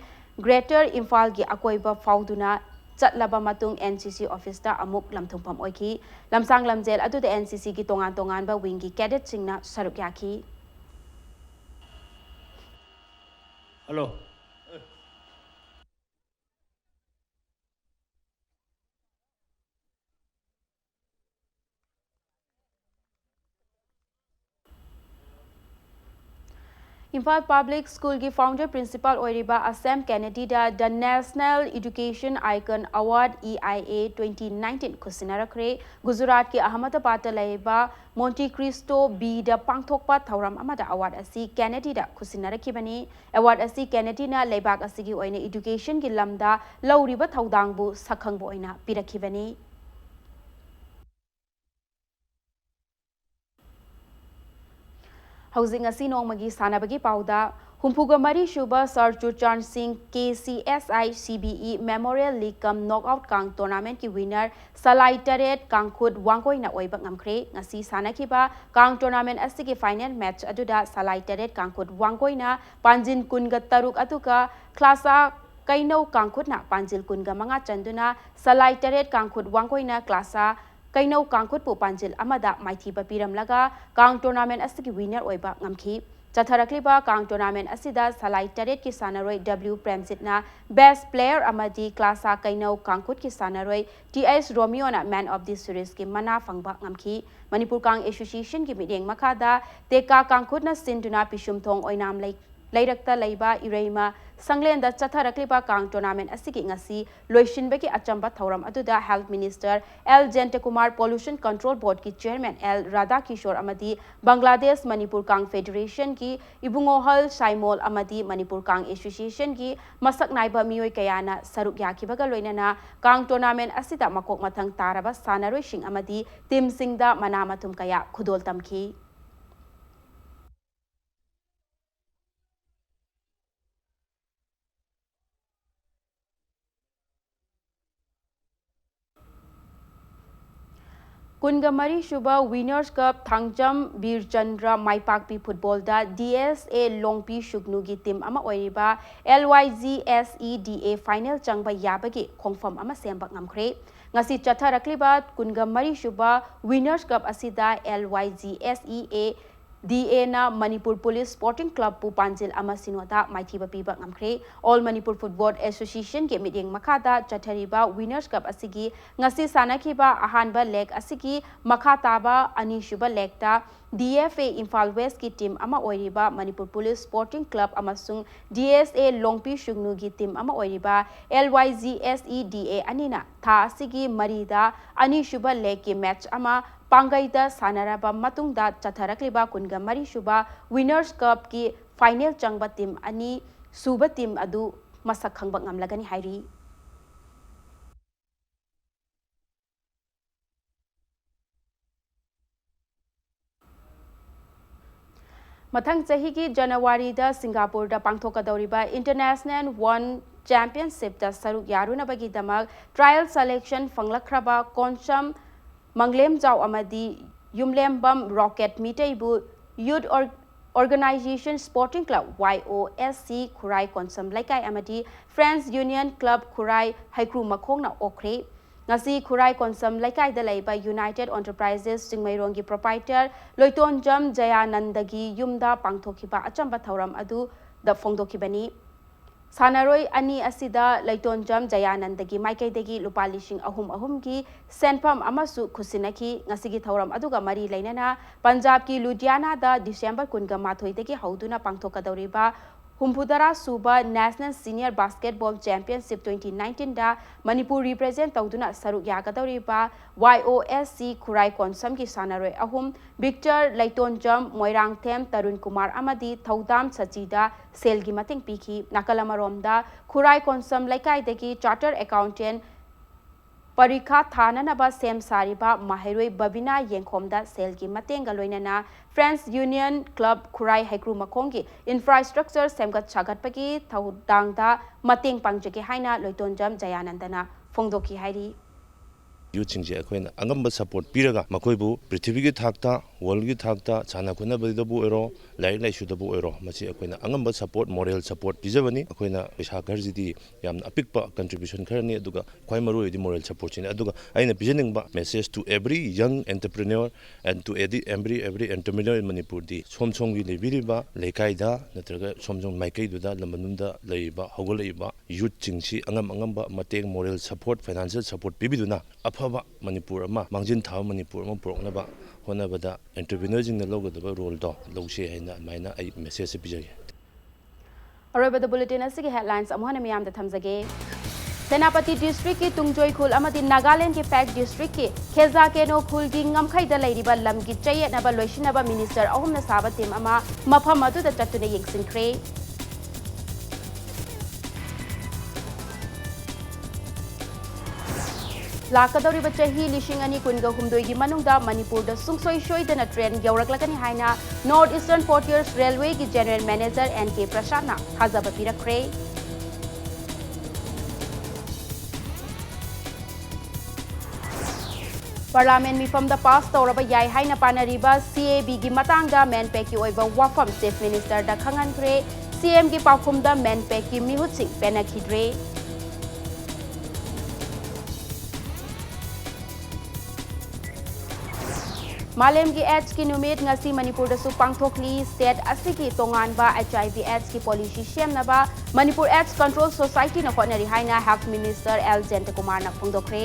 Greater ꯏꯝꯐꯥꯜꯒꯤ ꯑꯀꯣꯏꯕ ꯐꯥꯎꯗꯨꯅ ꯆꯠꯂꯕ ꯃꯇꯨꯡ NCC officeꯇ ꯑꯃꯨꯛ ꯂꯝꯊꯨꯡꯐꯝ ꯑꯣꯏꯈꯤ꯫ ꯂꯝꯁꯥꯡ ꯂꯝꯖꯦꯜ ꯑꯗꯨꯗ NCCꯒꯤ ꯇꯣꯉꯥꯟ ꯇꯣꯉꯥꯟꯕ wingꯒꯤ cadetꯁꯤꯡꯅ ꯁꯔꯨꯛ ꯌꯥꯈꯤ꯫ Hello. Imphal Public Schoolꯒꯤ founder principal ꯑꯣꯏꯔꯤꯕ ꯑꯁꯦꯝ ꯀꯦꯅꯦꯗꯤꯗ The National Education Icon Award, EIA, twenty nineteen ꯈꯨꯠꯁꯤꯟꯅꯔꯛꯈ꯭ꯔꯦ꯫ ꯒꯨꯖꯔꯥꯠꯀꯤ ꯑꯍꯃꯗꯕꯥꯗꯇ ꯂꯩꯕ Monte Cristo Bda ꯄꯥꯡꯊꯣꯛꯄ ꯊꯧꯔꯝ ꯑꯃꯗ award ꯑꯁꯤ ꯀꯦꯅꯦꯗꯤꯗ ꯈꯨꯠꯁꯤꯟꯅꯔꯛꯈꯤꯕꯅꯤ꯫ Award ꯑꯁꯤ ꯀꯦꯅꯦꯗꯤꯅ ꯂꯩꯕꯥꯛ ꯑꯁꯤꯒꯤ ꯑꯣꯏꯅ educationꯒꯤ ꯂꯝꯗ ꯂꯧꯔꯤꯕ ꯊꯧꯗꯥꯡꯕꯨ ꯁꯛꯈꯪꯕ ꯑꯣꯏꯅ ꯄꯤꯔꯛꯈꯤꯕꯅꯤ꯫ ꯍꯧꯖꯤꯛ ꯉꯁꯤ ꯅꯣꯡꯃꯒꯤ ꯁꯥꯟꯅꯕꯒꯤ ꯄꯥꯎꯗ, ꯍꯨꯝꯐꯨꯒ ꯃꯔꯤ ꯁꯨꯕ Sir Churchan Singh KCSI CBE Memorial League cum Knockout Kang Tournamentꯀꯤ winner ꯁꯂꯥꯏ ꯇꯔꯦꯠ ꯀꯥꯡꯈꯨꯠ ꯋꯥꯡꯒꯣꯏꯅ ꯑꯣꯏꯕ ꯉꯝꯈ꯭ꯔꯦ꯫ ꯉꯁꯤ ꯁꯥꯟꯅꯈꯤꯕ ꯀꯥꯡ tournament ꯑꯁꯤꯒꯤ final match ꯑꯗꯨꯗ ꯁꯂꯥꯏ ꯇꯔꯦꯠ ꯀꯥꯡꯈꯨꯠ ꯋꯥꯡꯒꯣꯏꯅ ꯄꯥꯟꯖꯤꯟ ꯀꯨꯟꯒ ꯇꯔꯨꯛ ꯑꯗꯨꯒ ꯀ꯭ꯂꯥꯁꯥ ꯀꯩꯅꯧ ꯀꯥꯡꯈꯨꯠꯅ ꯄꯥꯟꯖꯤꯜ ꯀꯨꯟꯒ ꯃꯉꯥ ꯆꯟꯗꯨꯅ ꯁꯂꯥꯏ ꯇꯔꯦꯠ ꯀꯥꯡꯈꯨꯠ ꯋꯥꯡꯒꯣꯏꯅ ꯀ꯭ꯂꯥꯁꯥ ꯀꯩꯅꯧ ꯀꯥꯡꯈꯨꯠꯄꯨ ꯄꯥꯟꯖꯤꯜ ꯑꯃꯗ ꯃꯥꯏꯊꯤꯕ ꯄꯤꯔꯝꯂꯒ ꯀꯥꯡ tournament ꯑꯁꯤꯒꯤ winner ꯑꯣꯏꯕ ꯉꯝꯈꯤ꯫ ꯆꯠꯊꯔꯛꯂꯤꯕ ꯀꯥꯡ tournament ꯑꯁꯤꯗ ꯁꯂꯥꯏ ꯇꯔꯦꯠꯀꯤ ꯁꯥꯟꯅꯔꯣꯏ W ꯄ꯭ꯔꯦꯝꯖꯤꯠꯅ best player ꯑꯃꯗꯤ ꯀ꯭ꯂꯥꯁꯥ ꯀꯩꯅꯧ ꯀꯥꯡꯈꯨꯠꯀꯤ ꯁꯥꯟꯅꯔꯣꯏ Th Romeoꯅ man of the seriesꯀꯤ ꯃꯅꯥ ꯐꯪꯕ ꯉꯝꯈꯤ꯫ ꯃꯅꯤꯄꯨꯔ ꯀꯥꯡ Associationꯒꯤ ꯃꯤꯠꯌꯦꯡ ꯃꯈꯥꯗ ꯇꯦꯀꯥ ꯀꯥꯡꯈꯨꯠꯅ ꯁꯤꯟꯗꯨꯅ ꯄꯤꯁꯨꯝꯊꯣꯡ ꯑꯣꯏꯅꯥꯝ ꯂꯩ-, ꯂꯩꯔꯛꯇ ꯂꯩꯕ ꯏꯔꯩꯃ ꯁꯪꯂꯦꯟꯗ ꯆꯠꯊꯔꯛꯂꯤꯕ ꯀꯥꯡ tournament ꯑꯁꯤꯒꯤ ꯉꯁꯤ ꯂꯣꯏꯁꯤꯟꯕꯒꯤ ꯑꯆꯝꯕ ꯊꯧꯔꯝ ꯑꯗꯨꯗ Health Minister L Jayantakumar, Pollution Control Board ꯀꯤ Chairman ꯑꯦꯜ ꯔꯥꯙꯥꯀꯤꯁꯣꯔ ꯑꯃꯗꯤ ꯕꯪꯒ꯭ꯂꯥꯗꯦꯁ ꯃꯅꯤꯄꯨꯔ ꯀꯥꯡ Federation ꯒꯤ ꯏꯕꯨꯡꯉꯣꯍꯜ ꯁꯥꯏꯃꯣꯜ ꯑꯃꯗꯤ ꯃꯅꯤꯄꯨꯔ ꯀꯥꯡ Association ꯒꯤ ꯃꯁꯛ ꯅꯥꯏꯕ ꯃꯤꯑꯣꯏ ꯀꯌꯥꯅ ꯁꯔꯨꯛ ꯌꯥꯈꯤꯕꯒ ꯂꯣꯏꯅꯅ ꯀꯥꯡ tournament ꯑꯁꯤꯗ ꯃꯀꯣꯛ ꯃꯊꯪ ꯇꯥꯔꯕ ꯁꯥꯟꯅꯔꯣꯏꯁꯤꯡ ꯑꯃꯗꯤ team ꯁꯤꯡꯗ ꯃꯅꯥ ꯃꯊꯨꯝ ꯀꯌꯥ ꯈꯨꯗꯣꯜ ꯇꯝꯈꯤ꯫ ꯀꯨꯟꯒ ꯃꯔꯤ ꯁꯨꯕ Winners Cup Thangjam ꯕꯤꯔꯆꯟꯗ꯭ꯔ ꯃꯥꯏꯄꯥꯛꯄꯤ ꯐꯨꯠꯕꯣꯜꯗ D S ꯑꯦ ꯂꯣꯡꯄꯤ ꯁꯨꯒꯅꯨꯒꯤ team ꯑꯃ ꯑꯣꯏꯔꯤꯕ L Y G S E ꯗꯤ ꯑꯦ final ꯆꯪꯕ ꯌꯥꯕꯒꯤ ꯈꯣꯡꯐꯝ ꯑꯃ ꯁꯦꯝꯕ ꯉꯝꯈ꯭ꯔꯦ꯫ ꯉꯁꯤ ꯆꯠꯊꯔꯛꯂꯤꯕ ꯀꯨꯟꯒ ꯃꯔꯤ ꯁꯨꯕ Winners Cup ꯑꯁꯤꯗ L Y G S E ꯑꯦ ꯗꯤ ꯑꯦꯅ ꯃꯅꯤꯄꯨꯔ ꯄꯨꯂꯤꯁ Sporting Club ꯄꯨ ꯄꯥꯟꯖꯤꯜ ꯑꯃ ꯁꯤꯅꯣꯗ ꯃꯥꯏꯊꯤꯕ ꯄꯤꯕ ꯉꯝꯈ꯭ꯔꯦ꯫ All Manipur Football Association ꯒꯤ ꯃꯤꯠꯌꯦꯡ ꯃꯈꯥꯗ ꯆꯠꯊꯔꯤꯕ Winners Cup ꯑꯁꯤꯒꯤ ꯉꯁꯤ ꯁꯥꯟꯅꯈꯤꯕ ꯑꯍꯥꯟꯕ leg ꯑꯁꯤꯒꯤ ꯃꯈꯥ ꯇꯥꯕ ꯑꯅꯤꯁꯨꯕ leg ꯇ D F A Imphal West ꯀꯤ team ꯑꯃ ꯑꯣꯏꯔꯤꯕ ꯃꯅꯤꯄꯨꯔ ꯄꯨꯂꯤꯁ Sporting Club ꯑꯃꯁꯨꯡ ꯗꯤ ꯑꯦꯁ ꯑꯦ ꯂꯣꯡꯄꯤ ꯁꯨꯒꯅꯨꯒꯤ team ꯑꯃ ꯑꯣꯏꯔꯤꯕ L Y G S E ꯗꯤ ꯑꯦ ꯑꯅꯤꯅ ꯊꯥ ꯑꯁꯤꯒꯤ ꯃꯔꯤꯗ ꯑꯅꯤꯁꯨꯕ leg ꯀꯤ match ꯑꯃ ꯄꯥꯡꯒꯩꯗ ꯁꯥꯟꯅꯔꯕ ꯃꯇꯨꯡꯗ ꯆꯠꯊꯔꯛꯂꯤꯕ ꯀꯨꯟꯒ ꯃꯔꯤ ꯁꯨꯕ Winners Cup ꯀꯤ final ꯆꯪꯕ team ꯑꯅꯤ ꯁꯨꯕ team ꯑꯗꯨ ꯃꯁꯛ ꯈꯪꯕ ꯉꯝꯂꯒꯅꯤ ꯍꯥꯏꯔꯤ꯫ ꯃꯊꯪ ꯆꯍꯤꯒꯤ ꯖꯅꯋꯥꯔꯤꯗ ꯁꯤꯡꯒꯥꯄꯨꯔꯗ ꯄꯥꯡꯊꯣꯛꯀꯗꯧꯔꯤꯕ International One Championship ꯇ ꯁꯔꯨꯛ ꯌꯥꯔꯨꯅꯕꯒꯤꯗꯃꯛ trial selection ꯐꯪꯂꯛꯈ꯭ꯔꯕ ꯀꯣꯟꯁꯝ ꯃꯪꯂꯦꯝꯖꯥꯎ ꯑꯃꯗꯤ ꯌꯨꯝꯂꯦꯝꯕꯝ ꯔꯣꯀꯦꯠ ꯃꯤꯇꯩꯕꯨ Youth Or-, Organization Sporting Club, Y O S C, Khurai Konsam Leikai ꯑꯃꯗꯤ Friends Union Club, ꯈꯨꯔꯥꯏ ꯍꯩꯀ꯭ꯔꯨ ꯃꯈꯣꯡꯅ ꯑꯣꯛꯈ꯭ꯔꯦ꯫ ꯉꯁꯤ ꯈꯨꯔꯥꯏ ꯀꯣꯟꯁꯝ ꯂꯩꯀꯥꯏꯗ ꯂꯩꯕ United Enterprises ꯆꯤꯡꯃꯩꯔꯣꯡꯒꯤ proprietor ꯂꯣꯏꯇꯣꯟꯖꯝ ꯖꯌꯥꯅꯟꯗꯒꯤ ꯌꯨꯝꯗ ꯄꯥꯡꯊꯣꯛꯈꯤꯕ ꯑꯆꯝꯕ ꯊꯧꯔꯝ ꯑꯗꯨꯗ ꯐꯣꯡꯗꯣꯛꯈꯤꯕꯅꯤ꯫ ꯁꯥꯟꯅꯔꯣꯏ ꯑꯅꯤ ꯑꯁꯤꯗ ꯂꯩꯇꯣꯟꯖꯝ ꯖꯌꯥꯅꯟꯗꯒꯤ ꯃꯥꯏꯀꯩꯗꯒꯤ ꯂꯨꯄꯥ ꯂꯤꯁꯤꯡ ꯑꯍꯨꯝ ꯑꯍꯨꯝꯒꯤ ꯁꯦꯟꯐꯝ ꯑꯃꯁꯨ ꯈꯨꯠꯁꯤꯟꯅꯈꯤ꯫ ꯉꯁꯤꯒꯤ ꯊꯧꯔꯝ ꯑꯗꯨꯒ ꯃꯔꯤ ꯂꯩꯅꯅ ꯄꯟꯖꯥꯕꯀꯤ ꯂꯨꯙꯤꯌꯥꯅꯥꯗ ꯗꯤꯁꯦꯝꯕꯔ ꯀꯨꯟꯒ ꯃꯥꯊꯣꯏꯗꯒꯤ ꯍꯧꯗꯨꯅ ꯄꯥꯡꯊꯣꯛꯀꯗꯧꯔꯤꯕ ꯍꯨꯝꯐꯨꯇꯔꯥ ꯁꯨꯕ National Senior Basketball Championship twenty nineteenꯗ Manipur represent ꯇꯧꯗꯨꯅ ꯁꯔꯨꯛ ꯌꯥꯒꯗꯧꯔꯤꯕ Y O S C ꯈꯨꯔꯥꯏ ꯀꯣꯟꯁꯝꯒꯤ ꯁꯥꯟꯅꯔꯣꯏ ꯑꯍꯨꯝ, ꯕꯤꯛꯇꯔ ꯂꯩꯇꯣꯟꯖꯝ, ꯃꯣꯏꯔꯥꯡꯊꯦꯝ ꯇꯔꯨꯟ ꯀꯨꯃꯥꯔ ꯑꯃꯗꯤ ꯊꯧꯗꯥꯝ ꯁꯆꯤꯗ ꯁꯦꯜꯒꯤ ꯃꯇꯦꯡ ꯄꯤꯈꯤ꯫ ꯅꯥꯀꯜ ꯑꯃꯔꯣꯝꯗ, ꯈꯨꯔꯥꯏ ꯀꯣꯟꯁꯝ ꯂꯩꯀꯥꯏꯗꯒꯤ chartered accountant ꯄꯔꯤꯈꯥ ꯊꯥꯅꯅꯕ ꯁꯦꯝ ꯁꯥꯔꯤꯕ ꯃꯍꯩꯔꯣꯏ ꯕꯕꯤꯅꯥ ꯌꯦꯡꯈꯣꯝꯗ ꯁꯦꯜꯒꯤ ꯃꯇꯦꯡꯒ ꯂꯣꯏꯅꯅ Friends Union Club ꯈꯨꯔꯥꯏ ꯍꯩꯀ꯭ꯔꯨ ꯃꯈꯣꯡꯒꯤ infrastructure ꯁꯦꯝꯒꯠ ꯁꯥꯒꯠꯄꯒꯤ ꯊꯧꯗꯥꯡꯗ ꯃꯇꯦꯡ ꯄꯥꯡꯖꯒꯦ ꯍꯥꯏꯅ ꯂꯣꯏꯇꯣꯟꯖꯝ ꯖꯌꯥꯅꯟꯗꯅ ꯐꯣꯡꯗꯣꯛꯈꯤ ꯍꯥꯏꯔꯤ꯫ Youthꯁꯤꯡꯁꯦ ꯑꯩꯈꯣꯏꯅ ꯑꯉꯝꯕ support ꯄꯤꯔꯒ ꯃꯈꯣꯏꯕꯨ ꯄ꯭ꯔꯤꯊꯤꯕꯤꯒꯤ ꯊꯥꯛꯇ, worldꯒꯤ ꯊꯥꯛꯇ, ꯁꯥꯟꯅ ꯈꯣꯠꯅꯕꯗꯕꯨ ꯑꯣꯏꯔꯣ, ꯂꯥꯏꯔꯤꯛ ꯂꯥꯏꯁꯨꯗꯕꯨ ꯑꯣꯏꯔꯣ, ꯃꯁꯤ ꯑꯩꯈꯣꯏꯅ ꯑꯉꯝꯕ support, moral support ꯄꯤꯖꯕꯅꯤ꯫ ꯑꯩꯈꯣꯏꯅ ꯄꯩꯁꯥ ꯈꯔꯁꯤꯗꯤ ꯌꯥꯝꯅ ꯑꯄꯤꯛꯄ contribution ꯈꯔꯅꯤ, ꯑꯗꯨꯒ ꯈ꯭ꯋꯥꯏ ꯃꯔꯨ ꯑꯣꯏꯗꯤ moral supportꯁꯤꯅꯤ꯫ ꯑꯗꯨꯒ ꯑꯩꯅ ꯄꯤꯖꯅꯤꯡꯕ message to every young entrepreneur and to every, every, every entrepreneur in ꯃꯅꯤꯄꯨꯔꯗꯤ ꯁꯣꯝ ꯁꯣꯝꯒꯤ ꯂꯩꯕꯤꯔꯤꯕ ꯂꯩꯀꯥꯏꯗ ꯅꯠꯇ꯭ꯔꯒ ꯁꯣꯝ ꯁꯣꯝ ꯃꯥꯏꯀꯩꯗꯨꯗ ꯂꯝꯗꯝꯗꯨꯗ ꯂꯩꯔꯤꯕ ꯍꯧꯒꯠꯂꯛꯏꯕ youthꯁꯤꯡꯁꯤ ꯑꯉꯝ ꯑꯉꯝꯕ ꯃꯇꯦꯡ, moral support, financial support ꯄꯤꯕꯤꯗꯨꯅ ꯑꯐꯕ ꯃꯅꯤꯄꯨꯔ ꯑꯃ, ꯃꯥꯡꯖꯤꯟ ꯊꯥꯕ ꯃꯅꯤꯄꯨꯔ ꯑꯃ ꯄꯨꯔꯛꯅꯕ ꯍꯣꯠꯅꯕꯗ entrepreneurꯁꯤꯡꯅ ꯂꯧꯒꯗꯕ roleꯗꯣ ꯂꯧꯁꯤ ꯍꯥꯏꯅ ꯑꯗꯨꯃꯥꯏꯅ ꯑꯩ messageꯁꯦ ꯄꯤꯖꯒꯦ꯫ ꯑꯔꯣꯏꯕꯗ bulletin ꯑꯁꯤꯒꯤ headlines ꯑꯃꯨꯛ ꯍꯟꯅ ꯃꯤꯌꯥꯝꯗ ꯊꯝꯖꯒꯦ꯫ ꯁꯦꯅꯥꯄꯇꯤ districtꯀꯤ ꯇꯨꯡꯖꯣꯏ ꯈꯨꯜ ꯑꯃꯗꯤ ꯅꯥꯒꯥꯂꯦꯟꯗꯒꯤ ꯐꯦꯛ districtꯀꯤ ꯈꯦꯖꯥ ꯀꯦꯅꯣ ꯈꯨꯜꯒꯤ ꯉꯝꯈꯩꯗ ꯂꯩꯔꯤꯕ ꯂꯝꯒꯤ ꯆꯌꯦꯠꯅꯕ ꯂꯣꯏꯁꯤꯟꯅꯕ minister ꯑꯍꯨꯝꯅ ꯁꯥꯕ team ꯑꯃ ꯃꯐꯝ ꯑꯗꯨꯗ ꯆꯠꯇꯨꯅ ꯌꯦꯡꯁꯤꯟꯈ꯭ꯔꯦ꯫ ꯂꯥꯛꯀꯗꯧꯔꯤꯕ ꯆꯍꯤ ꯂꯤꯁꯤꯡ ꯑꯅꯤ ꯀꯨꯟꯒ ꯍꯨꯝꯗꯣꯏꯒꯤ ꯃꯅꯨꯡꯗ ꯃꯅꯤꯄꯨꯔꯗ ꯁꯨꯡꯁꯣꯏ ꯁꯣꯏꯗꯅ train ꯌꯧꯔꯛꯂꯒꯅꯤ ꯍꯥꯏꯅ North Eastern Frontiers Railwayꯒꯤ general manager N K ꯄ꯭ꯔꯁꯥꯗꯅ ꯊꯥꯖꯕ ꯄꯤꯔꯛꯈ꯭ꯔꯦ꯫ Parliament ꯃꯤꯐꯝꯗ pass ꯇꯧꯔꯕ ꯌꯥꯏ ꯍꯥꯏꯅ ꯄꯥꯅꯔꯤꯕ C A Bꯒꯤ ꯃꯇꯥꯡꯗ MANPACꯀꯤ ꯑꯣꯏꯕ ꯋꯥꯐꯝ Chief Ministerꯗ ꯈꯪꯍꯟꯈ꯭ꯔꯦ꯫ CMꯒꯤ ꯄꯥꯎꯈꯨꯝꯗ MANPACꯀꯤ ꯃꯤꯍꯨꯠꯁꯤꯡ ꯄꯦꯟꯅꯈꯤꯗ꯭ꯔꯦ꯫ ꯃꯥꯂꯦꯝꯒꯤ ꯑꯦꯗꯁꯀꯤ ꯅꯨꯃꯤꯠ ꯉꯁꯤ ꯃꯅꯤꯄꯨꯔꯗꯁꯨ ꯄꯥꯡꯊꯣꯛꯂꯤ꯫ ꯁ꯭ꯇꯦꯠ ꯑꯁꯤꯒꯤ ꯇꯣꯉꯥꯟꯕ ꯑꯩꯆ ꯑꯥꯏ ꯚꯤ ꯑꯦꯗꯁꯀꯤ ꯄꯣꯂꯤꯁꯤ ꯁꯦꯝꯅꯕ ꯃꯅꯤꯄꯨꯔ ꯑꯦꯗꯁ ꯀꯟꯇ꯭ꯔꯣꯜ ꯁꯣꯁꯥꯏꯇꯤꯅ ꯍꯣꯠꯅꯔꯤ ꯍꯥꯏꯅ ꯍꯦꯜꯊ ꯃꯤꯅꯤꯁꯇꯔ ꯑꯦꯜ ꯖꯌꯟꯇꯀꯨꯃꯥꯔꯅ ꯐꯣꯡꯗꯣꯛꯈ꯭ꯔꯦ꯫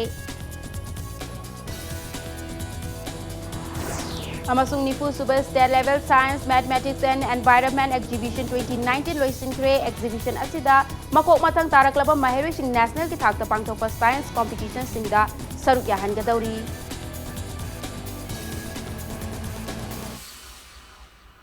ꯑꯃꯁꯨꯡ ꯅꯤꯐꯨ ꯁꯨꯕ State Level Science, Mathematics and Environment Exhibition twenty nineteen ꯂꯣꯏꯁꯤꯟꯈ꯭ꯔꯦ꯫ ꯑꯦꯛꯖꯤꯕꯤꯁꯟ ꯑꯁꯤꯗ ꯃꯀꯣꯛ ꯃꯊꯪ ꯇꯥꯔꯛꯂꯕ ꯃꯍꯩꯔꯣꯏꯁꯤꯡ ꯅꯦꯁꯅꯦꯜꯒꯤ ꯊꯥꯛꯇ ꯄꯥꯡꯊꯣꯛꯄ ꯁꯥꯏꯟꯁ ꯀꯣꯝꯄꯤꯇꯤꯁꯟꯁꯤꯡꯗ ꯁꯔꯨꯛ ꯌꯥꯍꯟꯒꯗꯧꯔꯤ꯫